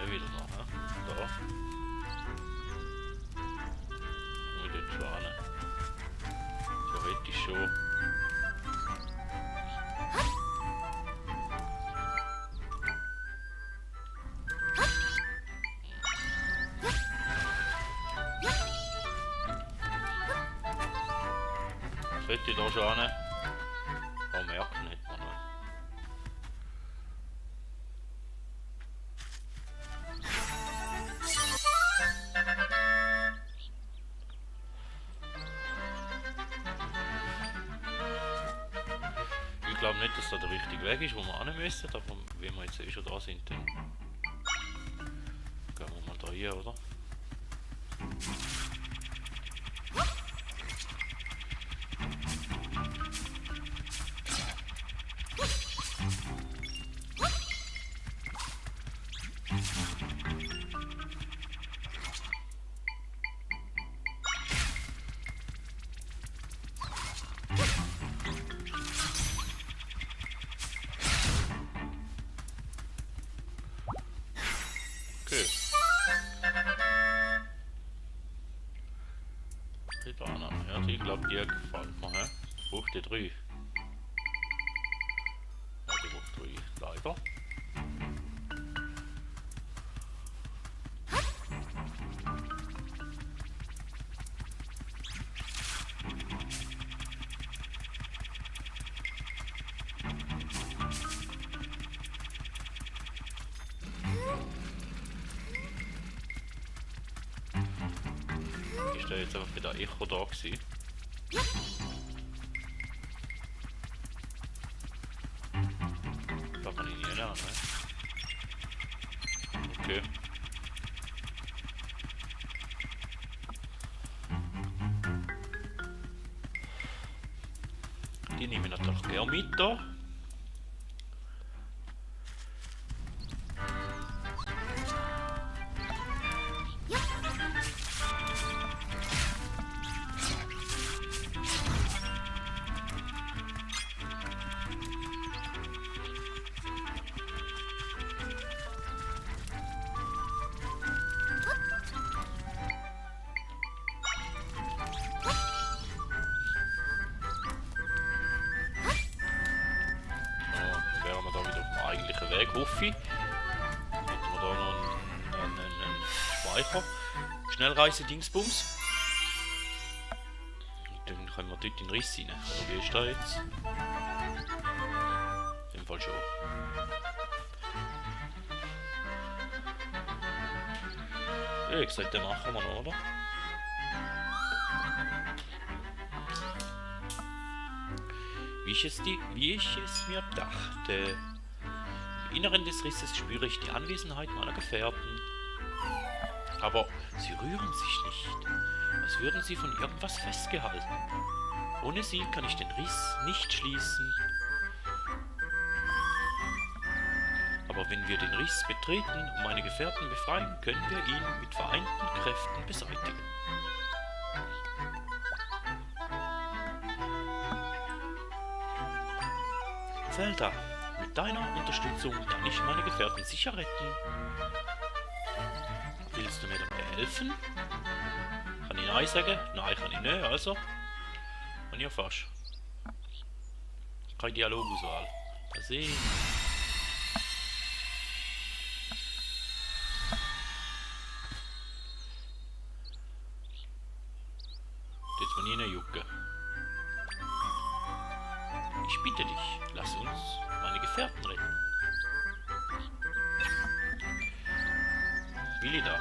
Wieder noch, ne? Da. Mit den Schwanen. Theoretisch schon. Sollte ich da schon hin? Aber merken nicht man noch. nicht, dass da der richtige Weg ist, wo wir hin müssen, aber wenn wir jetzt eh schon da sind, dann gehen wir mal da hier, oder? Okay. Die Banane, ja, die glaube die gefällt mir, hä? Braucht die 3. Ja, die braucht 3, leider. Ist da jetzt einfach bei der Echo da gewesen? Da kann ich nicht lernen, ne? Okay. Die nehme ich natürlich gerne mit da. Weg, hoffe ich. Dann hätten wir da noch einen Speicher. Schnellreise-Dingsbums. Und dann können wir dort in den Riss rein. Oder wie ist das jetzt? In dem Fall schon. Ja, ich gesagt, den machen wir noch, oder? Wie ich es mir dachte. Im Inneren des Risses spüre ich die Anwesenheit meiner Gefährten. Aber sie rühren sich nicht, als würden sie von irgendwas festgehalten. Ohne sie kann ich den Riss nicht schließen. Aber wenn wir den Riss betreten und meine Gefährten befreien, können wir ihn mit vereinten Kräften beseitigen. Zelda, mit deiner Unterstützung kann ich meine Gefährten sicher retten. Willst du mir dabei helfen? Kann ich Nein sagen? Nein, kann ich nicht, also. Und ja fast. Keine Dialogauswahl. Mal sehen. Jetzt mal nie jucken. Ich bitte dich, lass uns meine Gefährten retten. Willi da.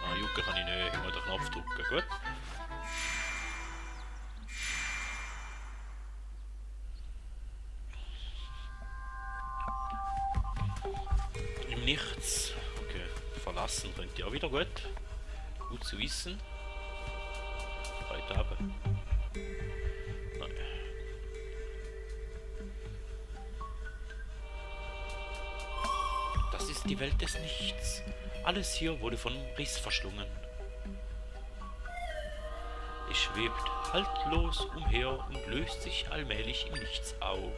Ah, jucken kann ich nicht, ich muss den Knopf drücken, gut. Im Nichts. Okay, verlassen könnt ihr auch wieder gut. Gut zu wissen. Weiter haben. Nein. Das ist die Welt des Nichts. Alles hier wurde von Riss verschlungen. Es schwebt haltlos umher und löst sich allmählich im Nichts auf.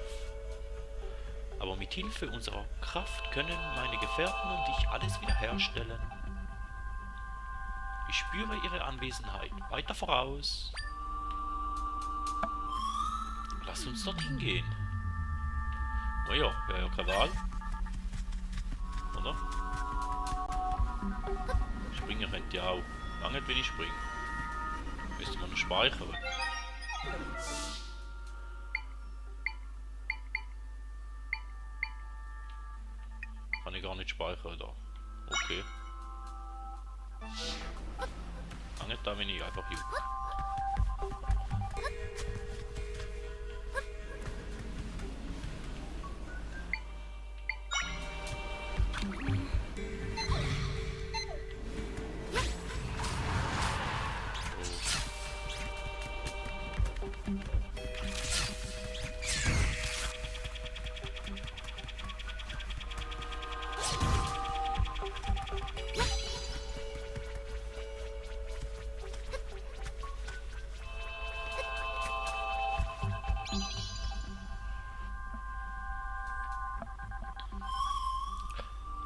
Aber mit Hilfe unserer Kraft können meine Gefährten und ich alles wiederherstellen. Ich spüre ihre Anwesenheit. Weiter voraus. Lass uns dorthin gehen. Naja, wäre ja keine Wahl. Oder? Springen könnte ja auch. Lange wenn ich springe. Müsste man noch speichern. Kann ich gar nicht speichern da. Okay. Lange da, wenn ich einfach jucke.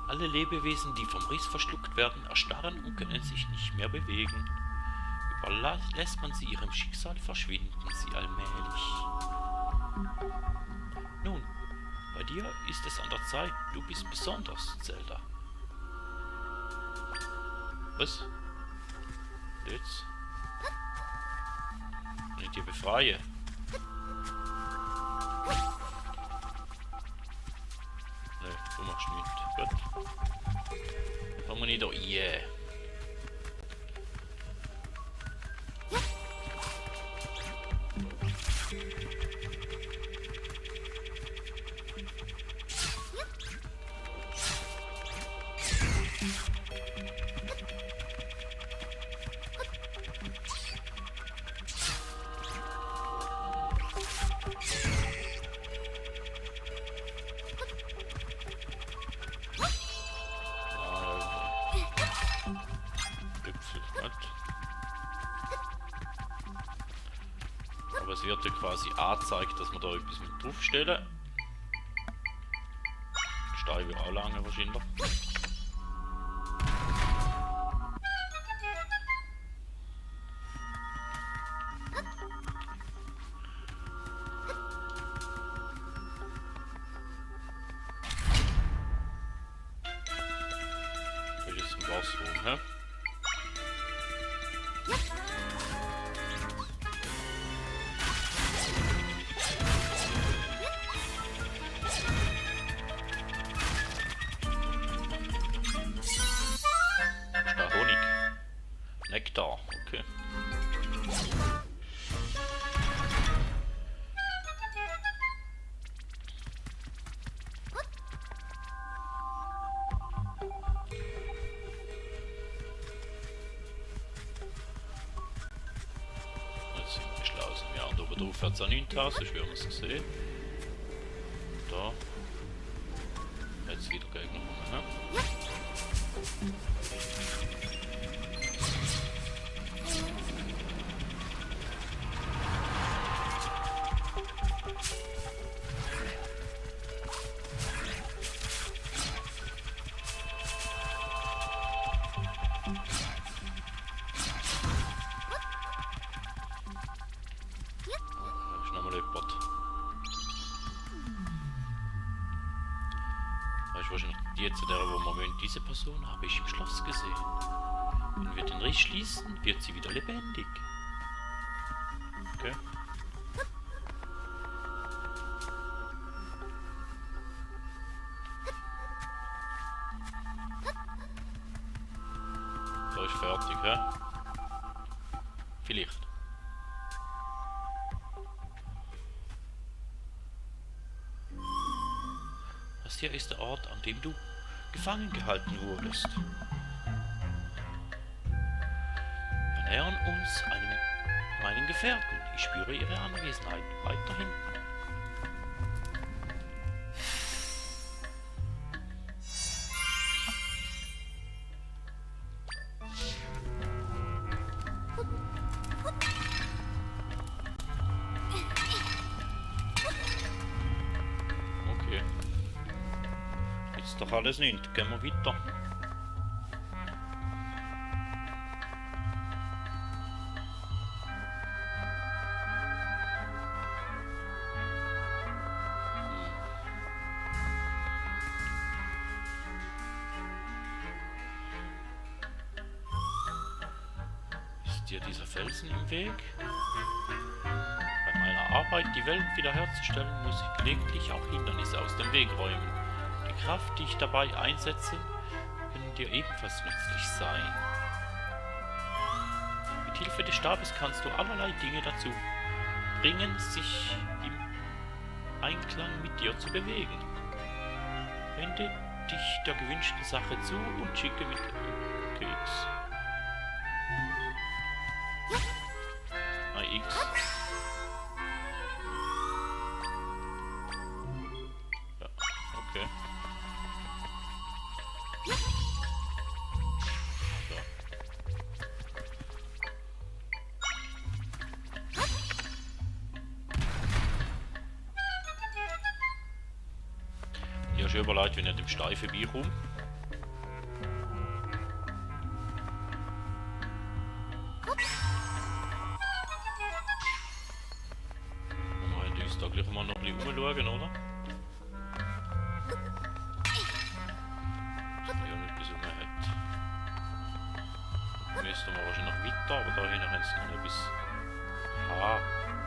Alle Lebewesen, die vom Riss verschluckt werden, erstarren und können sich nicht mehr bewegen. Überlässt man sie ihrem Schicksal, verschwinden sie allmählich. Nun, bei dir ist es an der Zeit. Du bist besonders, Zelda. Was? Jetzt? Wenn ich dir befreie. Ne, du machst nichts. Gut. Kommen wir nicht da rein. Aber es wird ja quasi angezeigt, dass wir da etwas mit draufstellen. Stein wird auch lange wahrscheinlich. Das ist ein Wasserraum, hä? Nektar, okay. Jetzt sind wir geschlossen. Ja, und oben drauf hat es auch nichts, sonst würden wir es sehen. Da. Jetzt wieder gegen rum, ne? Wahrscheinlich die zu der, wo man wohnt. Diese Person habe ich im Schloss gesehen. Wenn wir den Riss schließen, wird sie wieder lebendig. Okay. So ist fertig, hä? Vielleicht. Das hier ist der Ort, an dem du gefangen gehalten wurdest. Wir nähern uns meinen Gefährten. Ich spüre ihre Anwesenheit weiter hinten. Okay. Jetzt doch alles nicht. Gehen wir weiter. Ist dir dieser Felsen im Weg? Bei meiner Arbeit, die Welt wiederherzustellen, muss ich gelegentlich auch Hindernisse aus dem Weg räumen. Die Kraft, die ich dabei einsetze, können dir ebenfalls nützlich sein. Mit Hilfe des Stabes kannst du allerlei Dinge dazu bringen, sich im Einklang mit dir zu bewegen. Wende dich der gewünschten Sache zu und schicke mit X. X. Ja, okay. So. Ich habe schon überlegt, wenn ich dem Stein vorbeikomme. schauen, oder? Irgendetwas rum hat. Müssten wir wahrscheinlich noch weiter, aber da hinten haben sie noch etwas. Ah,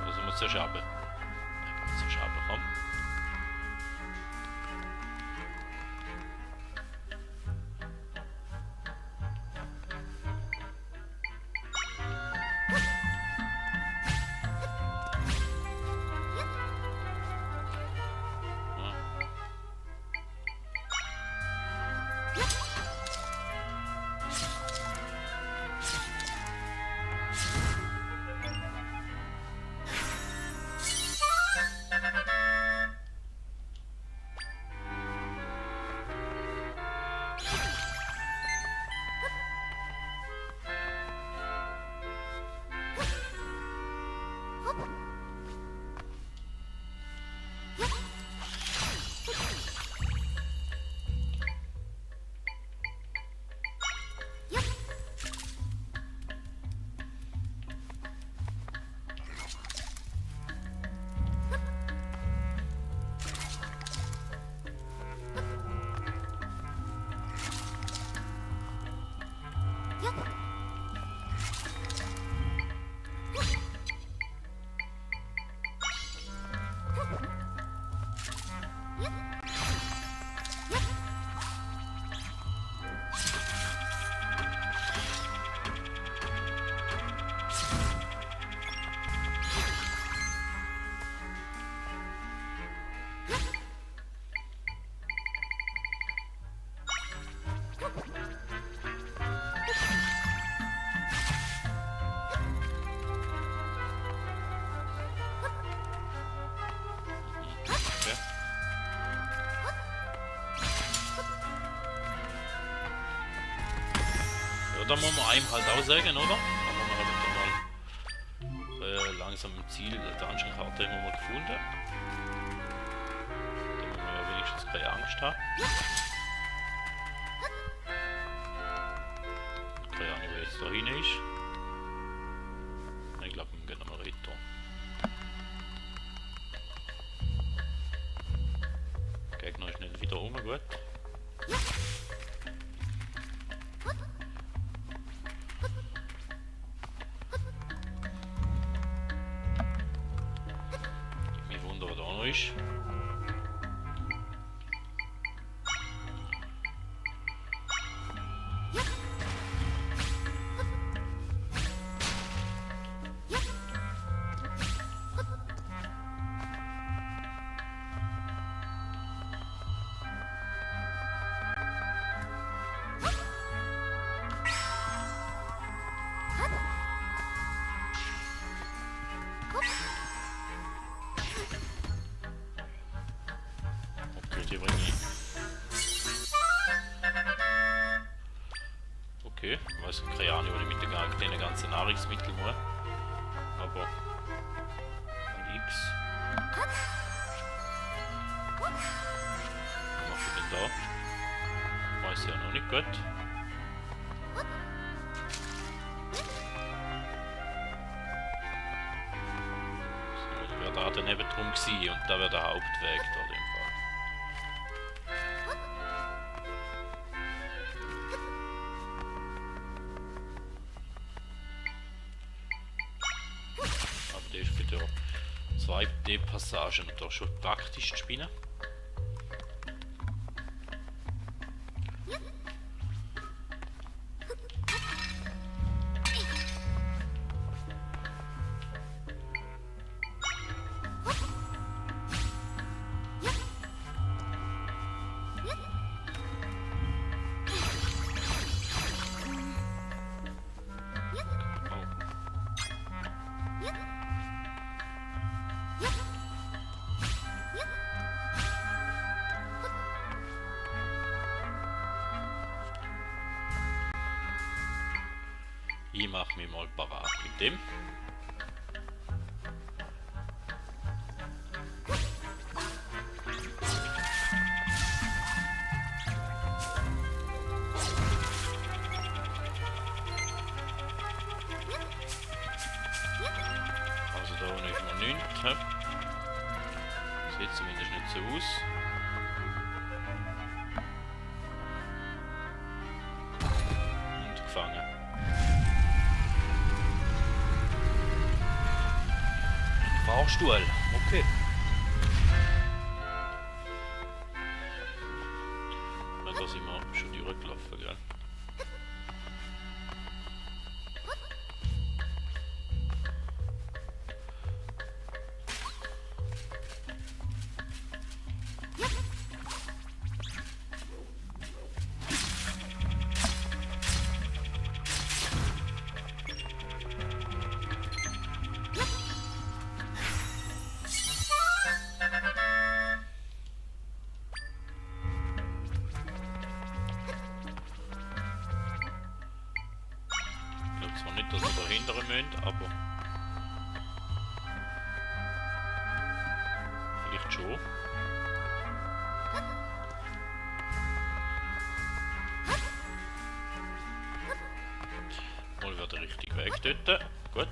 oder sollen wir zuerst runter? Nein, zuerst runter, komm. Da muss man einem halt auch sagen, oder? Da muss man halt mal langsam im Ziel der Dungeon-Karte haben wir gefunden. Da muss man ja wenigstens keine Angst haben. Keine Ahnung, wer jetzt da hin ist. Ich glaube, wir gehen nochmal weiter. Der Gegner ist nicht wieder rum, gut. Ist. Okay, ich weiß keine Ahnung, was ich mit den ganzen Nahrungsmitteln mache. Aber nix. Was mache ich denn da? Weiß ja noch nicht gut. So, da wäre da der Nebentrum gewesen und da wäre der Hauptweg da in dem Fall. Aber das ist für die 2D-Passagen da schon praktisch zu spielen. Ich mache mich mal parat mit dem. Also da unten ist noch nichts. Sieht zumindest siehst nicht so aus. Und gefangen. Fahrstuhl, okay. Na, da sind wir schon durchgelaufen, gell? Ich glaube zwar nicht, dass wir dahinter müssen, aber vielleicht schon. Mal wieder der richtige Weg dort. Gut.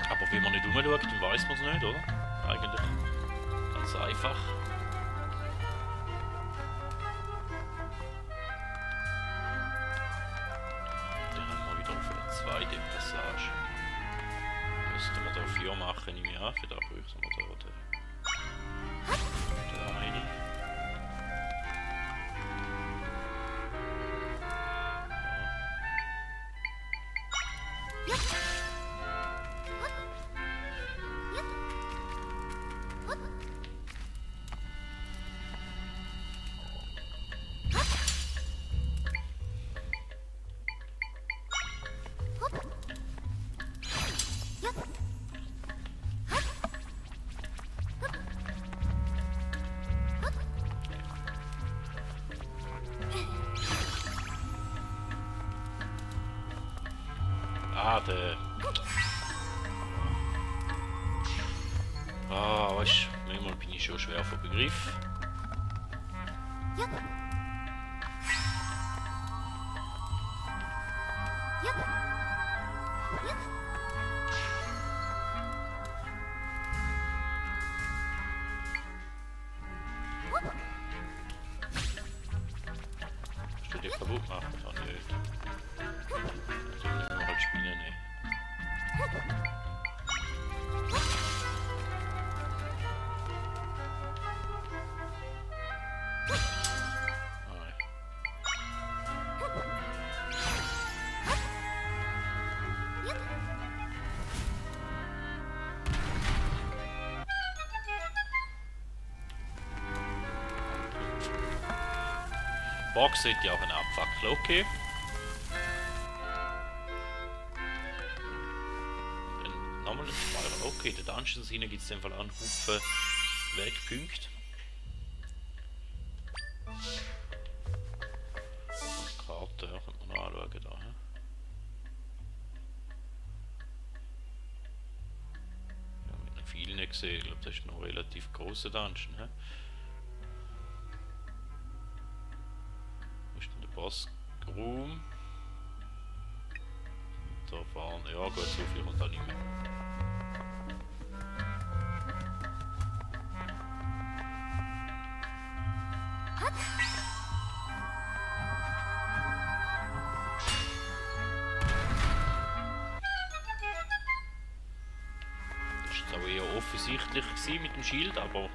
Aber wie man nicht umschaut, dann weiß man es nicht, oder? Eigentlich ganz einfach. Dann haben wir wieder auf eine zweite Passage. Müssten wir da 4 machen, nehme ich an. Für da bräuchten wir da eine. Ah, der... Ah, weißt du, manchmal bin ich schon schwer vor Begriff. Hast du dir kaputt gemacht? Kann ich nicht. Dann müssen wir halt spielen, ne? Box sollte ja auch ein Abfackel, okay. Dann nochmal ein Speicher, okay. Der Dungeons hinein gibt es in dem Fall auch einen Haufen Wegpunkte. Karte, könnte man noch anschauen da. Ja, mit einem vielen nicht gesehen, ich glaube das ist noch ein relativ grosser Dungeon. He? Boss-Room. Da fahren, ja gut, so viel kommt da nicht mehr. Das ist jetzt auch eher offensichtlich gewesen mit dem Schild, aber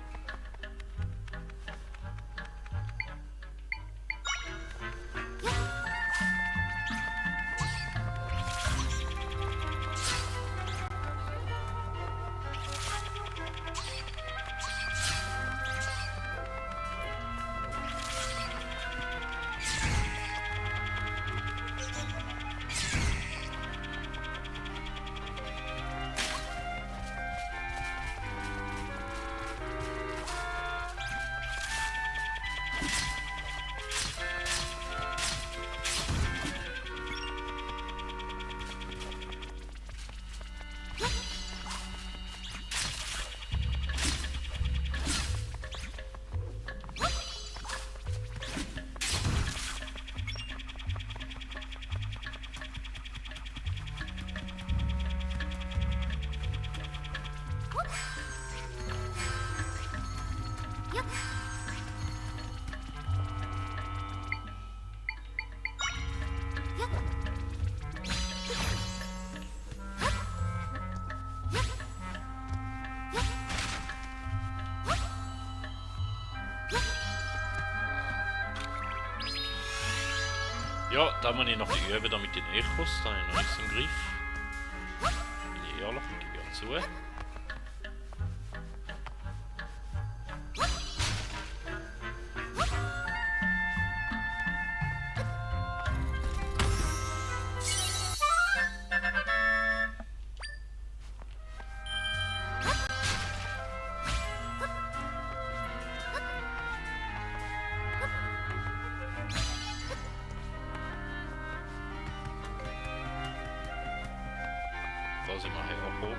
Ja, da muss ich noch ein bisschen üben da mit den Echos, da habe ich noch nichts im Griff. Bin ich ehrlich, gebe ich auch zu. Da sind wir hergekommen.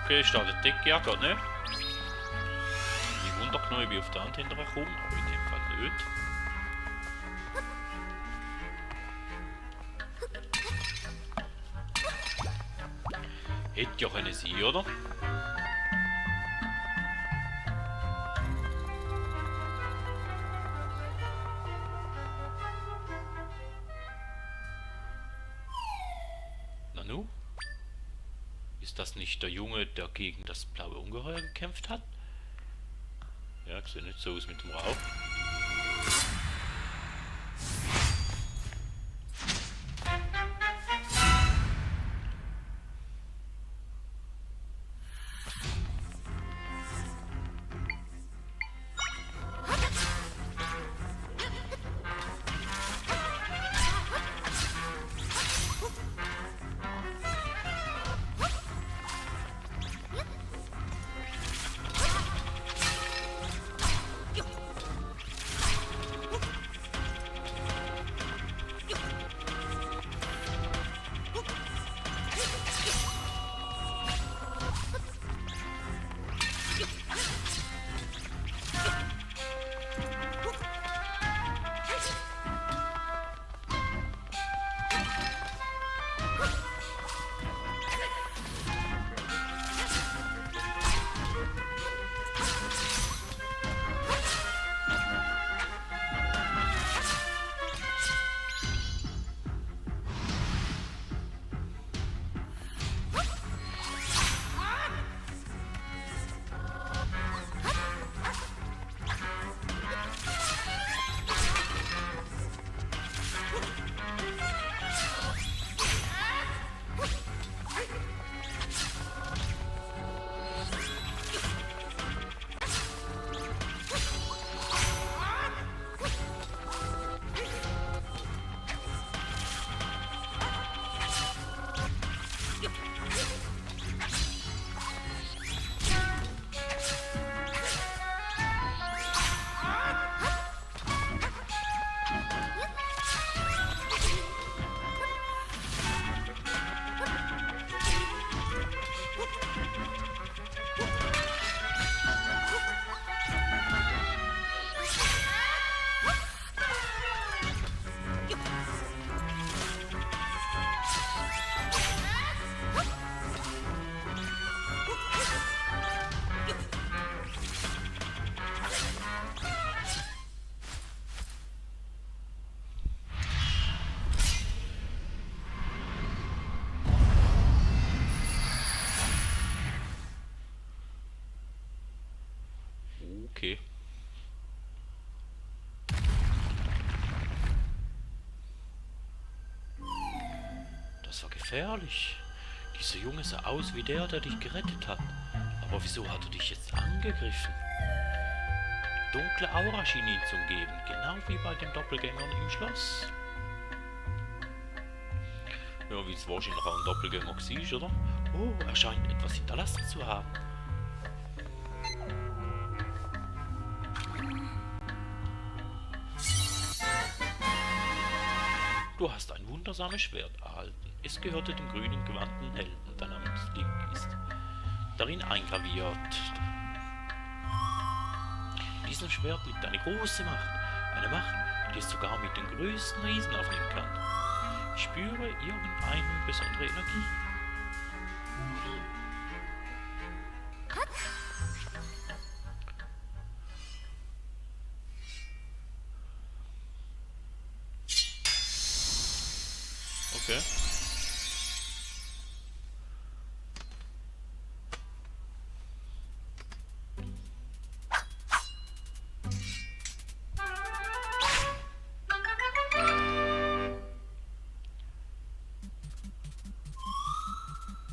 Okay, startet die Decke ja gerade nicht. Ich wundere genommen, ich bin auf der Hand hinterher gekommen, aber in dem Fall nicht. Hätte ja können sein, oder? Nanu? Ist das nicht der Junge, der gegen das blaue Ungeheuer gekämpft hat? Ja, sieht nicht so aus mit dem Rauch. Okay. Das war gefährlich. Dieser Junge sah aus wie der dich gerettet hat. Aber wieso hat er dich jetzt angegriffen? Dunkle Aura schien ihn zu umgeben, genau wie bei den Doppelgängern im Schloss. Ja, wie es wahrscheinlich auch ein Doppelgänger war, oder? Oh, er scheint etwas hinterlassen zu haben. Du hast ein wundersames Schwert erhalten. Es gehörte dem grünen gewandten Helden, der namens Link ist. Darin eingraviert. In diesem Schwert liegt eine große Macht. Eine Macht, die es sogar mit den größten Riesen aufnehmen kann. Ich spüre irgendeine besondere Energie. Okay.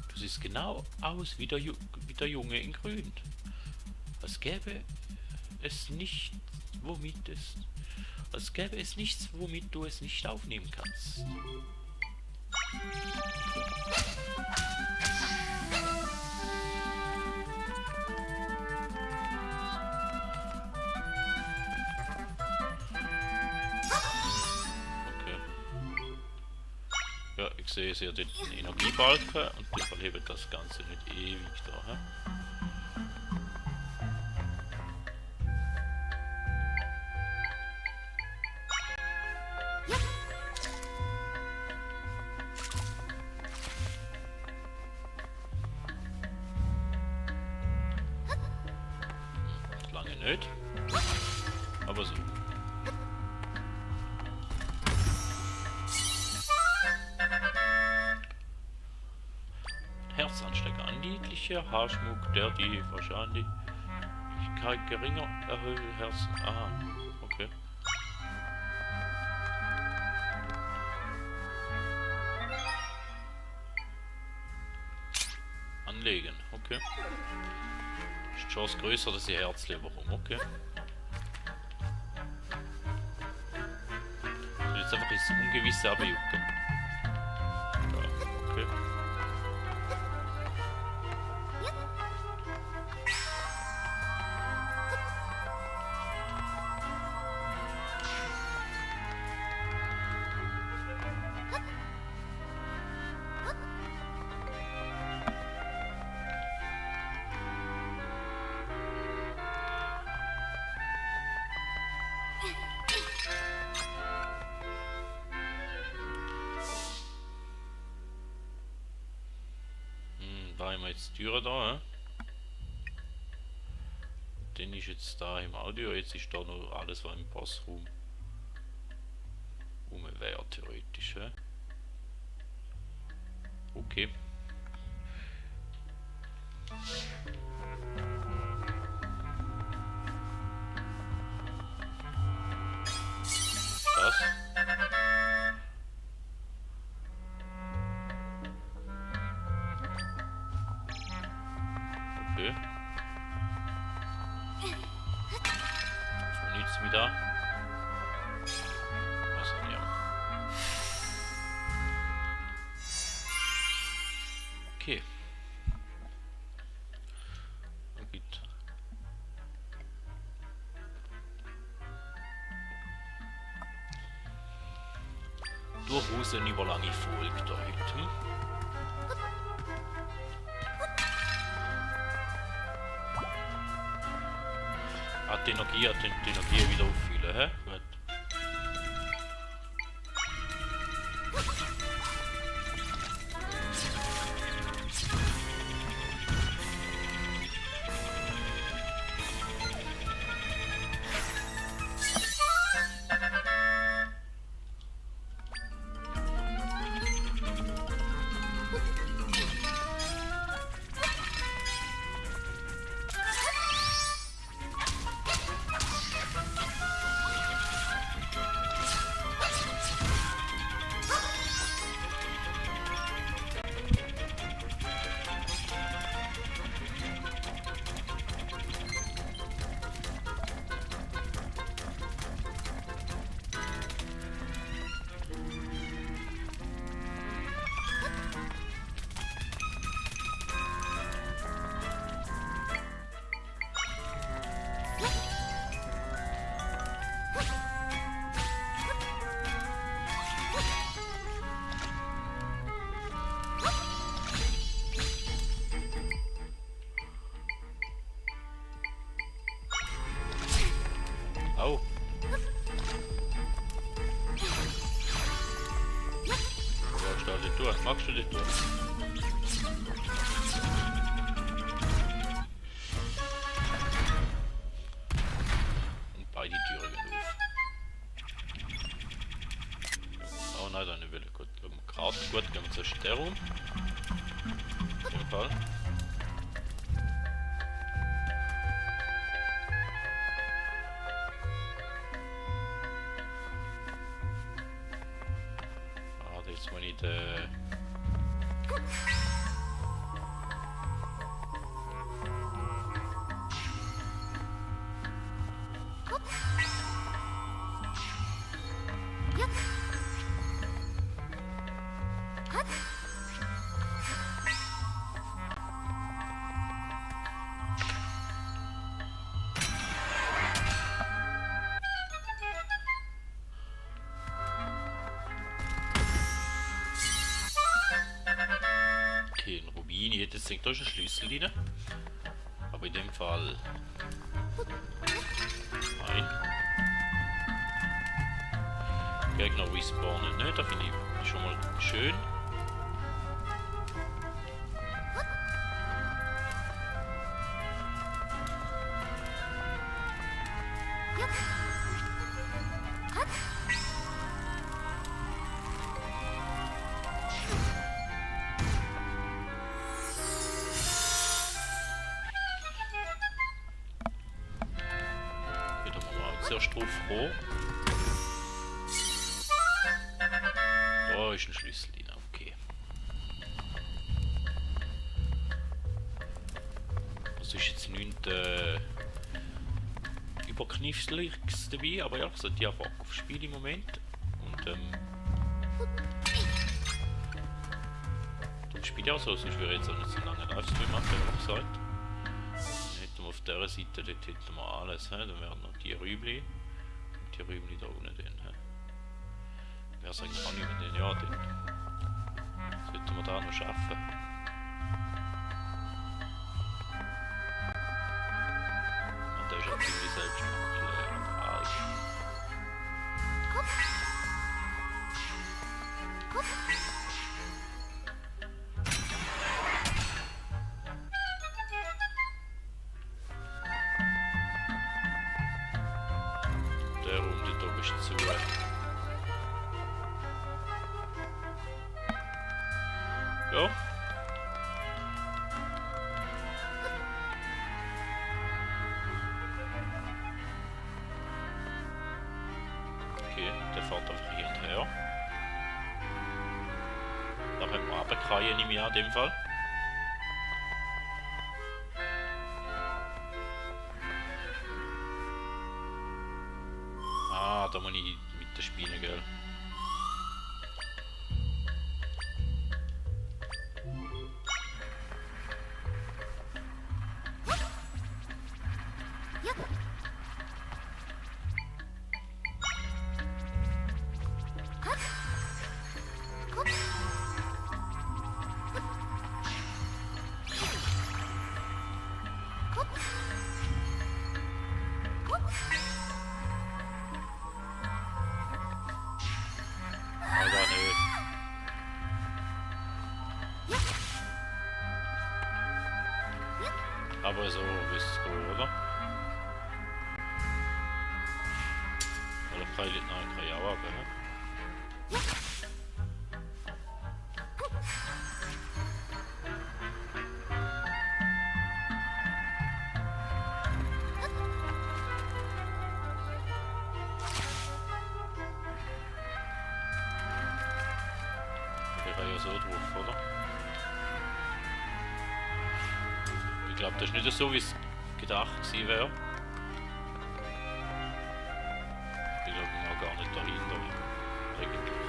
Du siehst genau aus wie der Junge in Grün. Als gäbe es nicht, als gäbe es nichts, womit du es nicht aufnehmen kannst. Okay. Ja, ich sehe sehr den Energiebalken und der verhebt das Ganze nicht ewig da. Hä? Lange nicht. Aber so. Herzanstecker. Ein niedlicher Haarschmuck, der die wahrscheinlich geringer erhöhte Herzen. Aha, okay. Anlegen, okay. Ist die Chance größer, dass ich Herzleber rum, okay. Und jetzt einfach ins Ungewisse abjucken. Ja, okay. Da haben wir jetzt die Türe da, he? Den ist jetzt da im Audio, jetzt ist da noch alles, was im Passraum wäre, theoretisch, he? Okay. Das. Okay. Nichts mehr da. Also, ja. Okay. Gut. Durchaus eine überlange Folge da heute. Hm? Die Energie wieder auffüllen, hä? Gut. Der rum. In dem Fall. Ah, jetzt muss ich den... Okay, ein Rubin. Ich hätte jetzt gedacht, da ist ein Schlüssel drin. Aber in dem Fall... Nein. Gegner respawnen nicht, da finde ich schon mal schön. Okay, da machen wir auch zuerst drauf hoch. Da ist ein Schlüssel drin, okay. Das ist jetzt nichts Überkniffliges dabei, aber ja, ich sollte ja Bock auf Spiel im Moment. Und das Spiel ja so, sonst würde ich jetzt auch nicht so lange Livestream machen, wie gesagt. Dann hätten wir auf dieser Seite, dort hätten wir alles, he? Dann wären noch die Rübli und die Rübli da unten drin. Wäre es eigentlich auch nicht mehr den Jahr drin. Sollten wir da noch schaffen. Und der ist ja ziemlich selbstverständlich. Der Runde da ist zu. Ja. Okay, der fährt einfach hier und her. Da können wir runterkreien, nehme ich an, in dem Fall. Ah, da muss ich mit der Spinne, gell. Alter, nö. Aber so ist es, oder? Oder Pfeile, nein, kann ich auch, ne? Ja so drauf, oder? Ich glaube, das ist nicht so, wie es gedacht gewesen wäre. Ich glaube, man gar nicht dahinter. Eigentlich.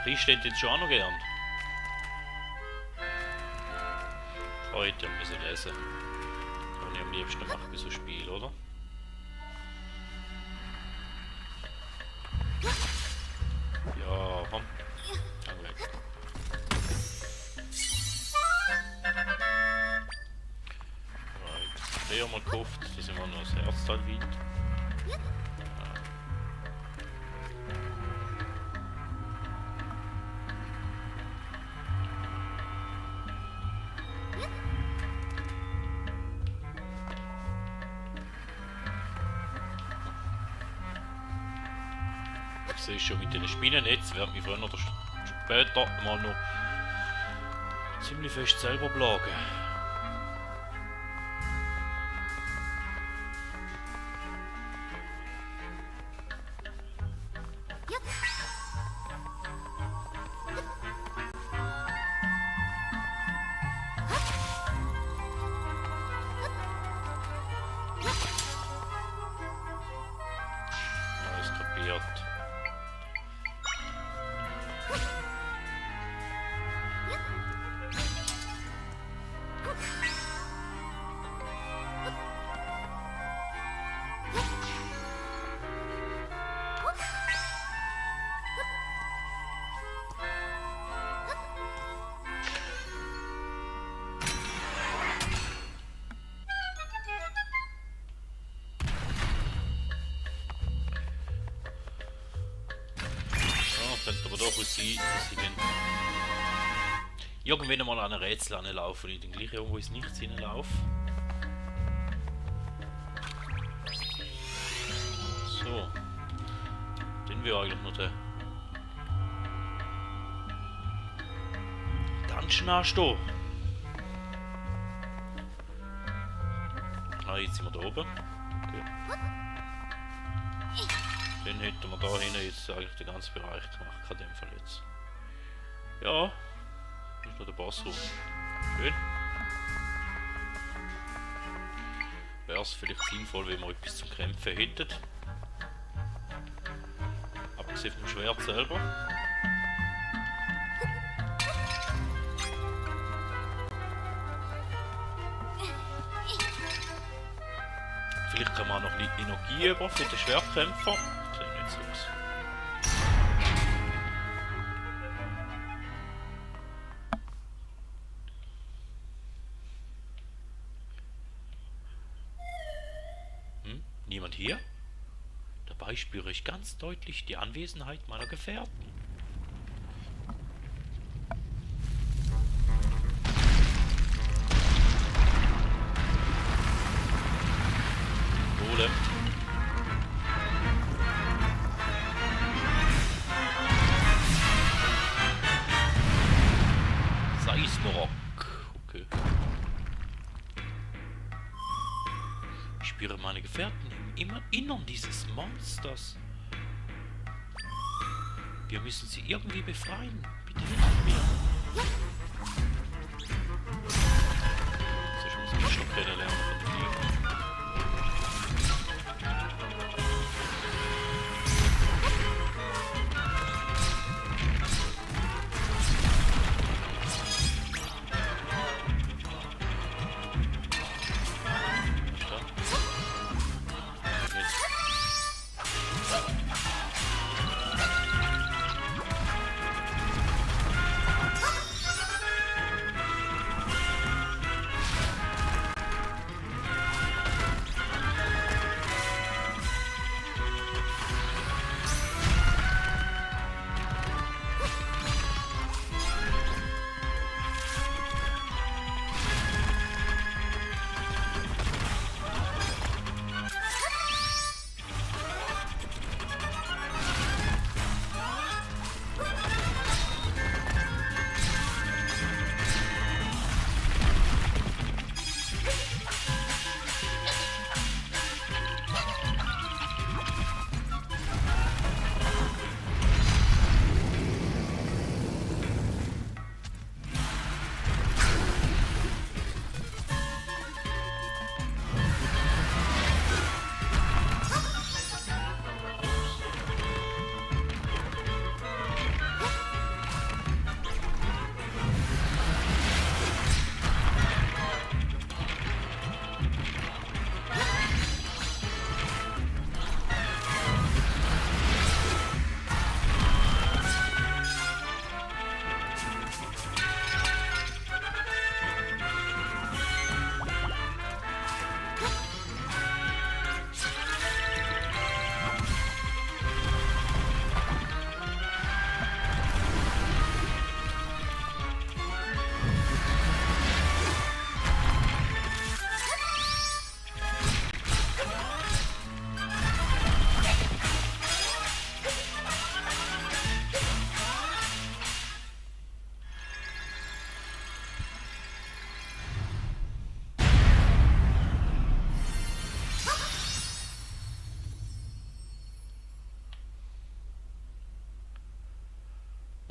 Der Chris steht jetzt schon auch noch gern. Heute müssen wir lesen. Was ich am liebsten mache bei so einem Spiel, oder? Ja, komm. Gang weg. Right. Den haben wir gekauft, da sind wir noch das Herzteil weit. Ich sehe schon mit den Spinnennetz, werden wir früher oder später mal noch ziemlich fest selber plagen. Alles kapiert. Könnte aber durchaus sein, dass ich dann irgendwann mal an ein Rätsel anlaufe und ich dann gleich irgendwo ins Nichts hineinlaufe. So. Dann will eigentlich noch der Dungeon anstehen. Ah, jetzt sind wir da oben. Okay. Dann hätten wir da hinten jetzt eigentlich den ganzen Bereich gemacht, in dem Fall jetzt. Ja, ist noch der Bossraum. Schön. Wäre es vielleicht sinnvoll, wenn wir etwas zum Kämpfen hätten. Abgesehen vom Schwert selber. Vielleicht kann man auch noch ein bisschen Energie über für den Schwertkämpfer. Sieht nicht so aus. Niemand hier? Dabei spüre ich ganz deutlich die Anwesenheit meiner Gefährten. Golem. Seismorok. Okay. Ich spüre meine Gefährten im Innern dieses Monsters. Wir müssen sie irgendwie befreien. Bitte hilf mir. So, ich muss mich schon kennenlernen von den Gegnern.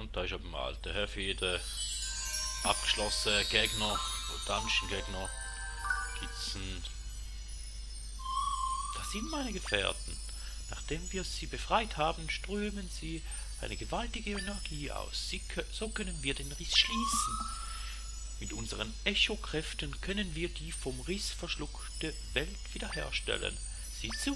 Und da ist aber mal der Herr für jeden abgeschlossenen Gegner, Dungeon-Gegner, gibt's ein... Das sind meine Gefährten. Nachdem wir sie befreit haben, strömen sie eine gewaltige Energie aus. So können wir den Riss schließen. Mit unseren Echo-Kräften können wir die vom Riss verschluckte Welt wiederherstellen. Sieh zu!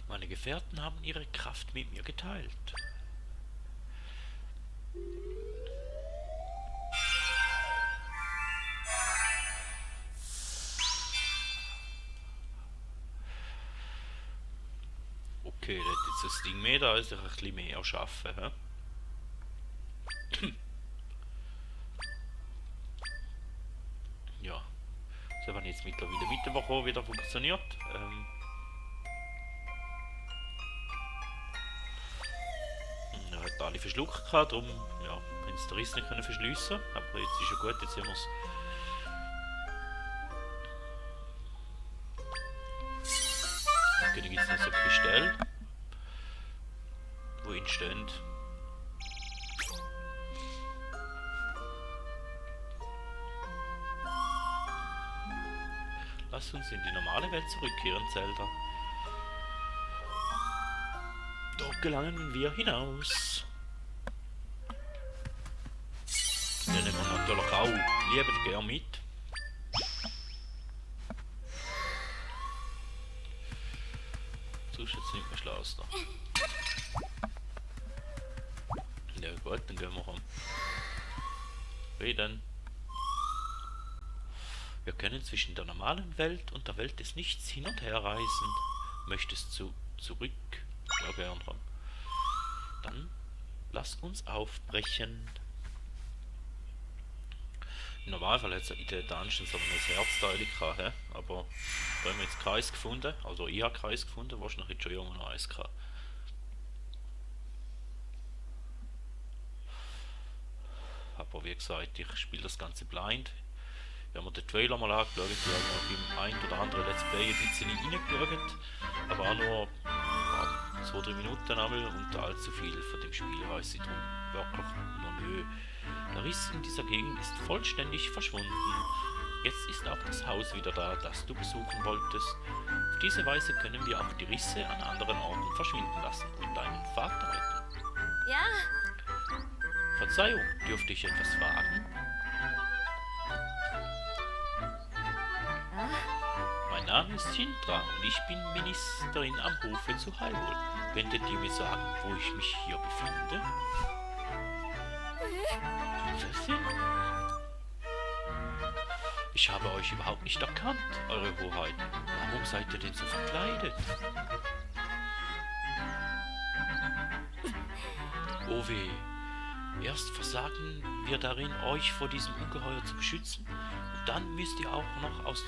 Meine Gefährten haben ihre Kraft mit mir geteilt. Okay, das ist jetzt das Ding mehr, da ist ein bisschen mehr schaffen. He? Ja, so wenn jetzt mittlerweile mitbekommen, wieder funktioniert. Er hat alle verschluckt gehabt, darum ja, haben sie den Riss nicht können verschliessen. Aber jetzt ist ja gut, jetzt haben wir es. Okay, dann gibt es noch so Kristalle, wo entstehen. Lass uns in die normale Welt zurückkehren, Zelda. Dort gelangen wir hinaus. Den nehmen wir natürlich auch liebend gern mit. Sonst jetzt nicht mehr Schloss da. Ja gut, dann gehen wir rum. Reden. Wir können zwischen der normalen Welt und der Welt des Nichts hin und her reisen. Möchtest du zurück? Ja, gern dran. Dann lass uns aufbrechen. Im Normalfall hätte es in den Dungeons aber noch das Herzteil gehabt, aber da haben wir jetzt keins gefunden. Also ich habe keins gefunden, wahrscheinlich hätte schon irgendwo noch eins gehabt. Aber wie gesagt, ich spiele das Ganze blind. Ich habe mir den Trailer mal angeschaut, ich habe beim ein oder anderen Let's Play ein bisschen reingeschaut, aber auch nur 2-3 Minuten einmal und allzu viel von dem Spiel weiss ich drum wirklich noch nö. Der Riss in dieser Gegend ist vollständig verschwunden. Jetzt ist auch das Haus wieder da, das du besuchen wolltest. Auf diese Weise können wir auch die Risse an anderen Orten verschwinden lassen und deinen Vater retten. Ja, Verzeihung, dürfte ich etwas fragen? Mein Name ist Sintra und ich bin Ministerin am Hofe zu Hyrule. Könntet ihr mir sagen, wo ich mich hier befinde? Prinzessin? Ich habe euch überhaupt nicht erkannt, Eure Hoheit. Warum seid ihr denn so verkleidet? Oh weh. Erst versagen wir darin, euch vor diesem Ungeheuer zu beschützen, und dann müsst ihr auch noch aus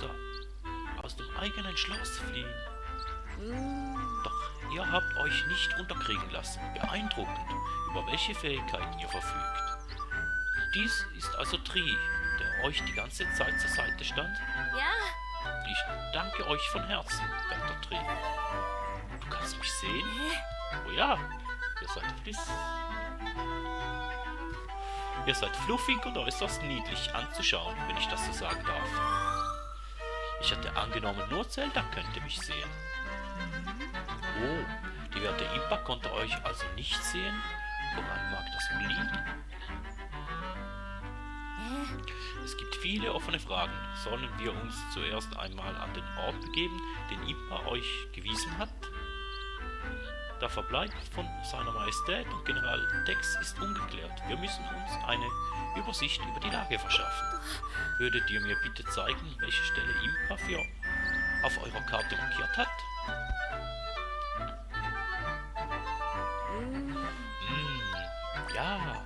dem eigenen Schloss fliehen. Doch ihr habt euch nicht unterkriegen lassen. Beeindruckend, über welche Fähigkeiten ihr verfügt. Dies ist also Tri, der euch die ganze Zeit zur Seite stand. ja, Ich danke euch von Herzen, Dr. Tri. Du kannst mich sehen? Oh ja, ihr seid fliss. Ihr seid fluffig und äußerst niedlich anzuschauen, wenn ich das so sagen darf. Ich hatte angenommen, nur Zelda könnte mich sehen. Oh, die werte Impa konnte euch also nicht sehen? Woran mag das wohl liegen? Es gibt viele offene Fragen. Sollen wir uns zuerst einmal an den Ort begeben, den Impa euch gewiesen hat? Der Verbleib von seiner Majestät und General Tex ist ungeklärt. Wir müssen uns eine Übersicht über die Lage verschaffen. Würdet ihr mir bitte zeigen, welche Stelle Impa auf eurer Karte markiert hat? Ja,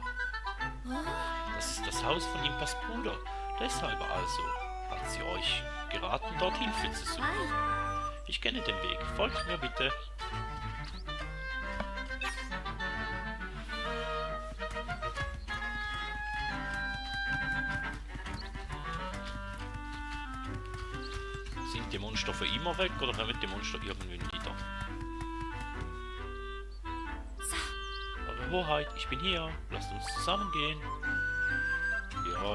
das ist das Haus von Impas Bruder. Deshalb also hat sie euch geraten, dort Hilfe zu suchen. Ich kenne den Weg. Folgt mir bitte. Sind die Monster für immer weg oder kommen die Monster irgendwann wieder? Eure Hoheit, ich bin hier. Lasst uns zusammen gehen.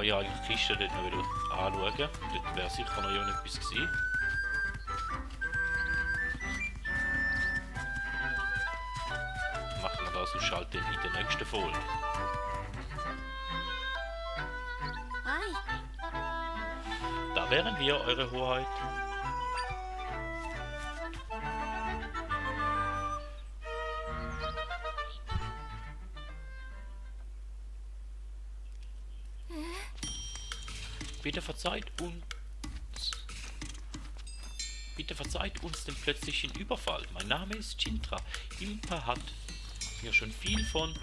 Ja, die Kiste dort noch wieder anschauen. Dort wäre sicher noch irgendetwas gewesen. Machen wir das und schalten in der nächsten Folge. Da wären wir, Eure Hoheit. Bitte verzeiht uns den plötzlichen Überfall. Mein Name ist Chintra. Impa hat mir schon viel von...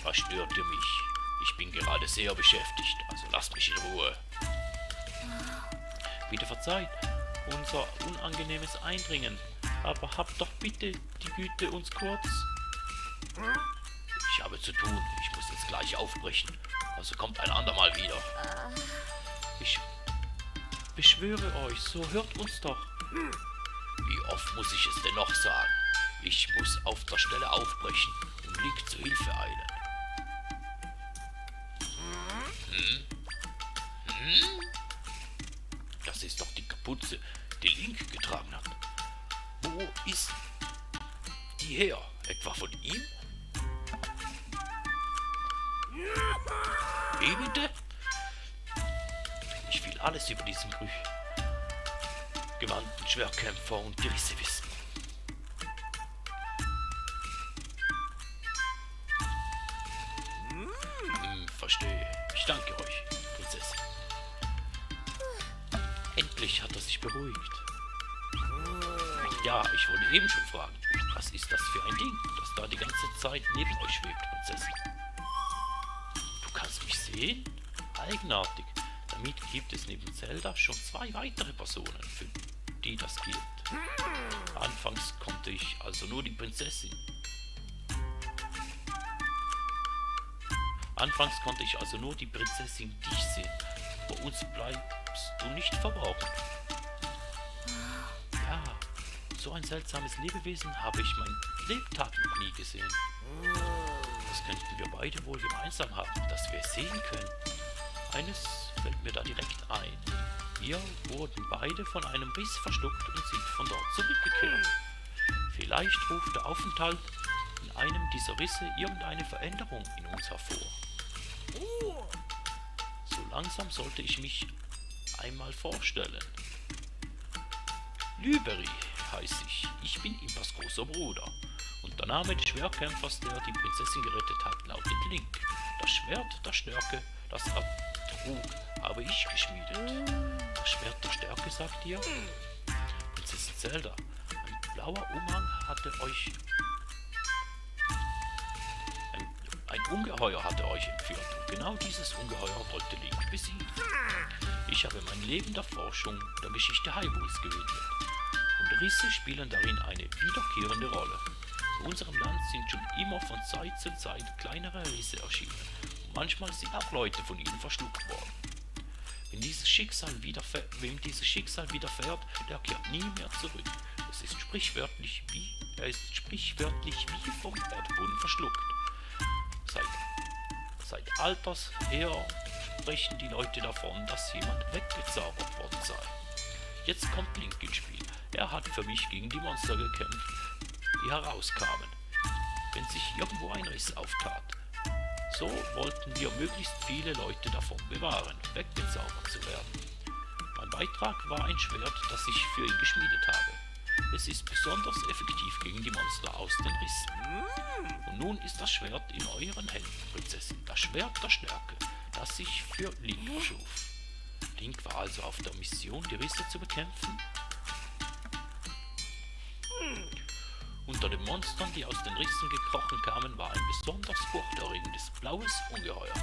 Was stört ihr mich? Ich bin gerade sehr beschäftigt, also lasst mich in Ruhe. Bitte verzeiht unser unangenehmes Eindringen, aber habt doch bitte die Güte, uns kurz... Ich habe zu tun, ich muss jetzt gleich aufbrechen, also kommt ein andermal wieder. Ich beschwöre euch, so hört uns doch. Wie oft muss ich es denn noch sagen? Ich muss auf der Stelle aufbrechen und Link zu Hilfe eilen. Das ist doch die Kapuze, die Link getragen hat. Wo ist die her? Etwa von ihm? Wie bitte? Ich will alles über diesen gewandten Schwerkämpfer und die Risse wissen. Verstehe. Ich danke euch, Prinzessin. Endlich hat er sich beruhigt. Ja, ich wollte eben schon fragen, was ist das für ein Ding, das da die ganze Zeit neben euch schwebt, Prinzessin? Du kannst mich sehen? Eigenartig. Damit gibt es neben Zelda schon 2 weitere Personen, für die das gilt. Anfangs konnte ich also nur die Prinzessin. dich sehen. Vor uns bleibst du nicht verborgen. Ja, so ein seltsames Lebewesen habe ich mein Lebtag noch nie gesehen. Das könnten wir beide wohl gemeinsam haben, dass wir es sehen können. Eines fällt mir da direkt ein. Wir wurden beide von einem Riss verschluckt und sind von dort zurückgekehrt. Vielleicht ruft der Aufenthalt in einem dieser Risse irgendeine Veränderung in uns hervor. So langsam sollte ich mich einmal vorstellen. Lüberi heiße ich. Ich bin Impas großer Bruder. Und der Name des Schwertkämpfers, der die Prinzessin gerettet hat, lautet Link. Das Schwert der Stärke, das er trug, habe ich geschmiedet. Das Schwert der Stärke, sagt ihr? Prinzessin Zelda, ein blauer Umhang hatte euch... Ein Ungeheuer hatte euch entführt. Und genau dieses Ungeheuer wollte Link besiegen. Ich habe mein Leben der Forschung der Geschichte Hyrules gewidmet. Und Risse spielen darin eine wiederkehrende Rolle. In unserem Land sind schon immer von Zeit zu Zeit kleinere Risse erschienen. Und manchmal sind auch Leute von ihnen verschluckt worden. Wem dieses Schicksal widerfährt, der kehrt nie mehr zurück. Er ist sprichwörtlich wie vom Erdboden verschluckt. Seit Alters her sprechen die Leute davon, dass jemand weggezaubert worden sei. Jetzt kommt Link ins Spiel. Er hat für mich gegen die Monster gekämpft, die herauskamen. Wenn sich irgendwo ein Riss auftat, So wollten wir möglichst viele Leute davon bewahren, weggezaubert zu werden. Mein Beitrag war ein Schwert, das ich für ihn geschmiedet habe. Es ist besonders effektiv gegen die Monster aus den Rissen. Und nun ist das Schwert in euren Händen, Prinzessin, das Schwert der Stärke, das ich für Link erschuf. Link war also auf der Mission, die Risse zu bekämpfen. Unter den Monstern, die aus den Rissen gekrochen kamen, war ein besonders furchterregendes blaues Ungeheuer.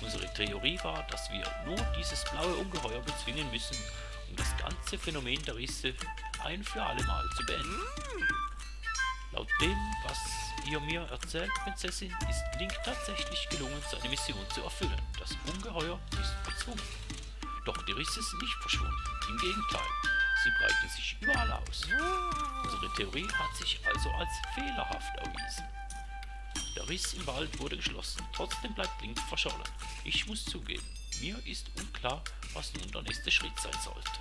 Unsere Theorie war, dass wir nur dieses blaue Ungeheuer bezwingen müssen, um das ganze Phänomen der Risse ein für alle Mal zu beenden. Laut dem, was ihr mir erzählt, Prinzessin, ist Link tatsächlich gelungen, seine Mission zu erfüllen. Das Ungeheuer ist bezwungen. Doch die Risse sind nicht verschwunden. Im Gegenteil, sie breiten sich überall aus. Unsere Theorie hat sich also als fehlerhaft erwiesen. Der Riss im Wald wurde geschlossen, trotzdem bleibt Link verschollen. Ich muss zugeben, mir ist unklar, was nun der nächste Schritt sein sollte.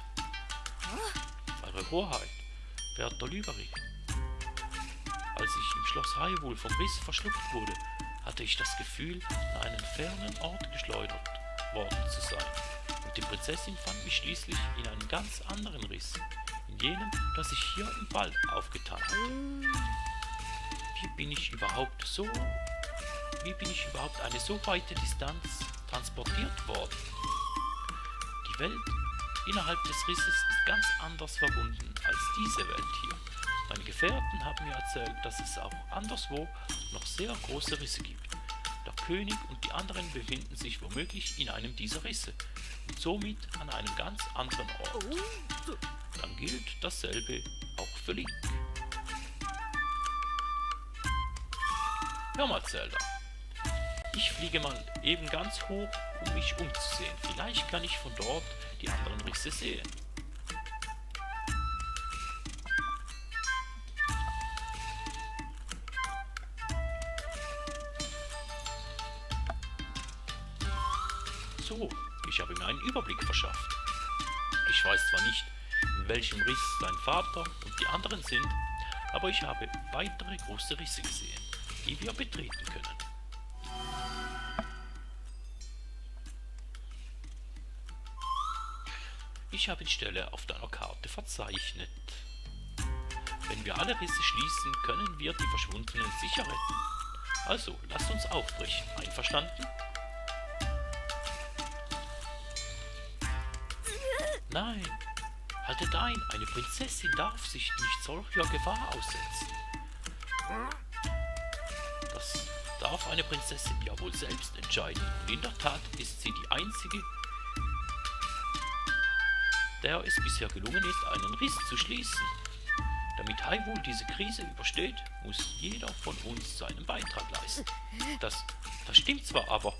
Eure Hoheit, werter Lyberik, als ich im Schloss Hyrule vom Riss verschluckt wurde, hatte ich das Gefühl, an einen fernen Ort geschleudert worden zu sein. Und die Prinzessin fand mich schließlich in einem ganz anderen Riss, in jenem, das sich hier im Wald aufgetan hatte. Wie bin ich überhaupt eine so weite Distanz transportiert worden? Die Welt innerhalb des Risses ist ganz anders verbunden als diese Welt hier. Meine Gefährten haben mir erzählt, dass es auch anderswo noch sehr große Risse gibt. Der König und die anderen befinden sich womöglich in einem dieser Risse und somit an einem ganz anderen Ort. Dann gilt dasselbe auch für Link. Hör mal, Zelda. Ich fliege mal eben ganz hoch, um mich umzusehen. Vielleicht kann ich von dort die anderen Risse sehen. So, ich habe mir einen Überblick verschafft. Ich weiß zwar nicht, in welchem Riss sein Vater und die anderen sind, aber ich habe weitere große Risse gesehen, die wir betreten können. Ich habe die Stelle auf deiner Karte verzeichnet. Wenn wir alle Risse schließen, können wir die Verschwundenen sicher retten. Also, lasst uns aufbrechen. Einverstanden? Nein, haltet ein, eine Prinzessin darf sich nicht solcher Gefahr aussetzen. Das darf eine Prinzessin ja wohl selbst entscheiden. Und in der Tat ist sie die einzige, der es bisher gelungen ist, einen Riss zu schließen. Damit Hyrule diese Krise übersteht, muss jeder von uns seinen Beitrag leisten. Das stimmt zwar, aber...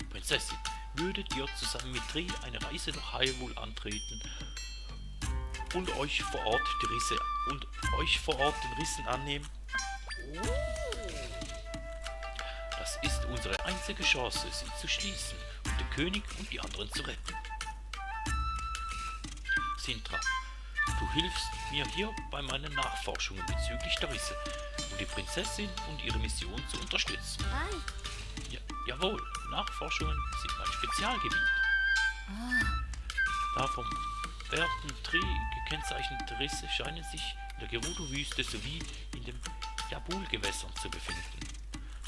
Prinzessin, würdet ihr zusammen mit Tri eine Reise nach Hyrule antreten und euch vor Ort den Rissen annehmen? Das ist unsere einzige Chance, sie zu schließen und den König und die anderen zu retten. Sintra, du hilfst mir hier bei meinen Nachforschungen bezüglich der Risse, um die Prinzessin und ihre Mission zu unterstützen. Ja, jawohl, Nachforschungen sind mein Spezialgebiet. Da vom werten Tri gekennzeichnete Risse scheinen sich in der Gerudo-Wüste sowie in den Jabul-Gewässern zu befinden.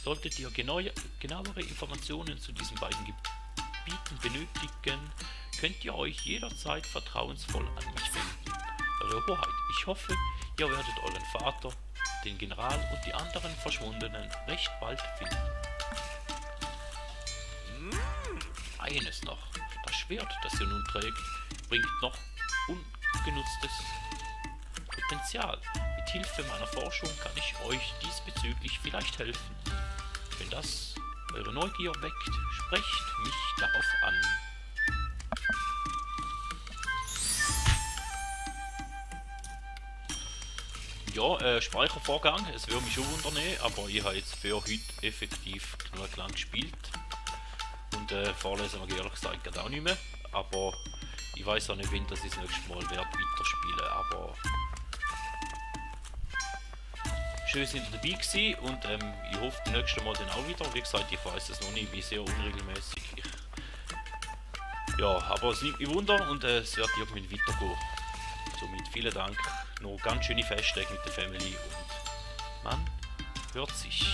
Solltet ihr genauere Informationen zu diesen beiden Gebieten benötigen, könnt ihr euch jederzeit vertrauensvoll an mich wenden. Eure Hoheit, ich hoffe, ihr werdet euren Vater, den General und die anderen Verschwundenen recht bald finden. Eines noch, das Schwert, das ihr nun trägt, bringt noch ungenutztes Potenzial. Mit Hilfe meiner Forschung kann ich euch diesbezüglich vielleicht helfen. Wenn das eure Neugier weckt, sprecht mich darauf an. Ja, Speichervorgang, es würde mich schon wundern, aber ich habe jetzt für heute effektiv genug lang gespielt. Und vorlesen wir ehrlich gesagt auch nicht mehr. Aber ich weiß auch nicht, wenn das nächste Mal werde weiterspielen. Aber schön, sind ihr dabei gewesen und ich hoffe beim nächsten Mal dann auch wieder. Wie gesagt, ich weiß es noch nicht, wie sehr unregelmäßig. Ja, aber es nimmt mich Wunder und es wird irgendwie weitergehen. Somit vielen Dank, noch ganz schöne Festtage mit der Family und man hört sich.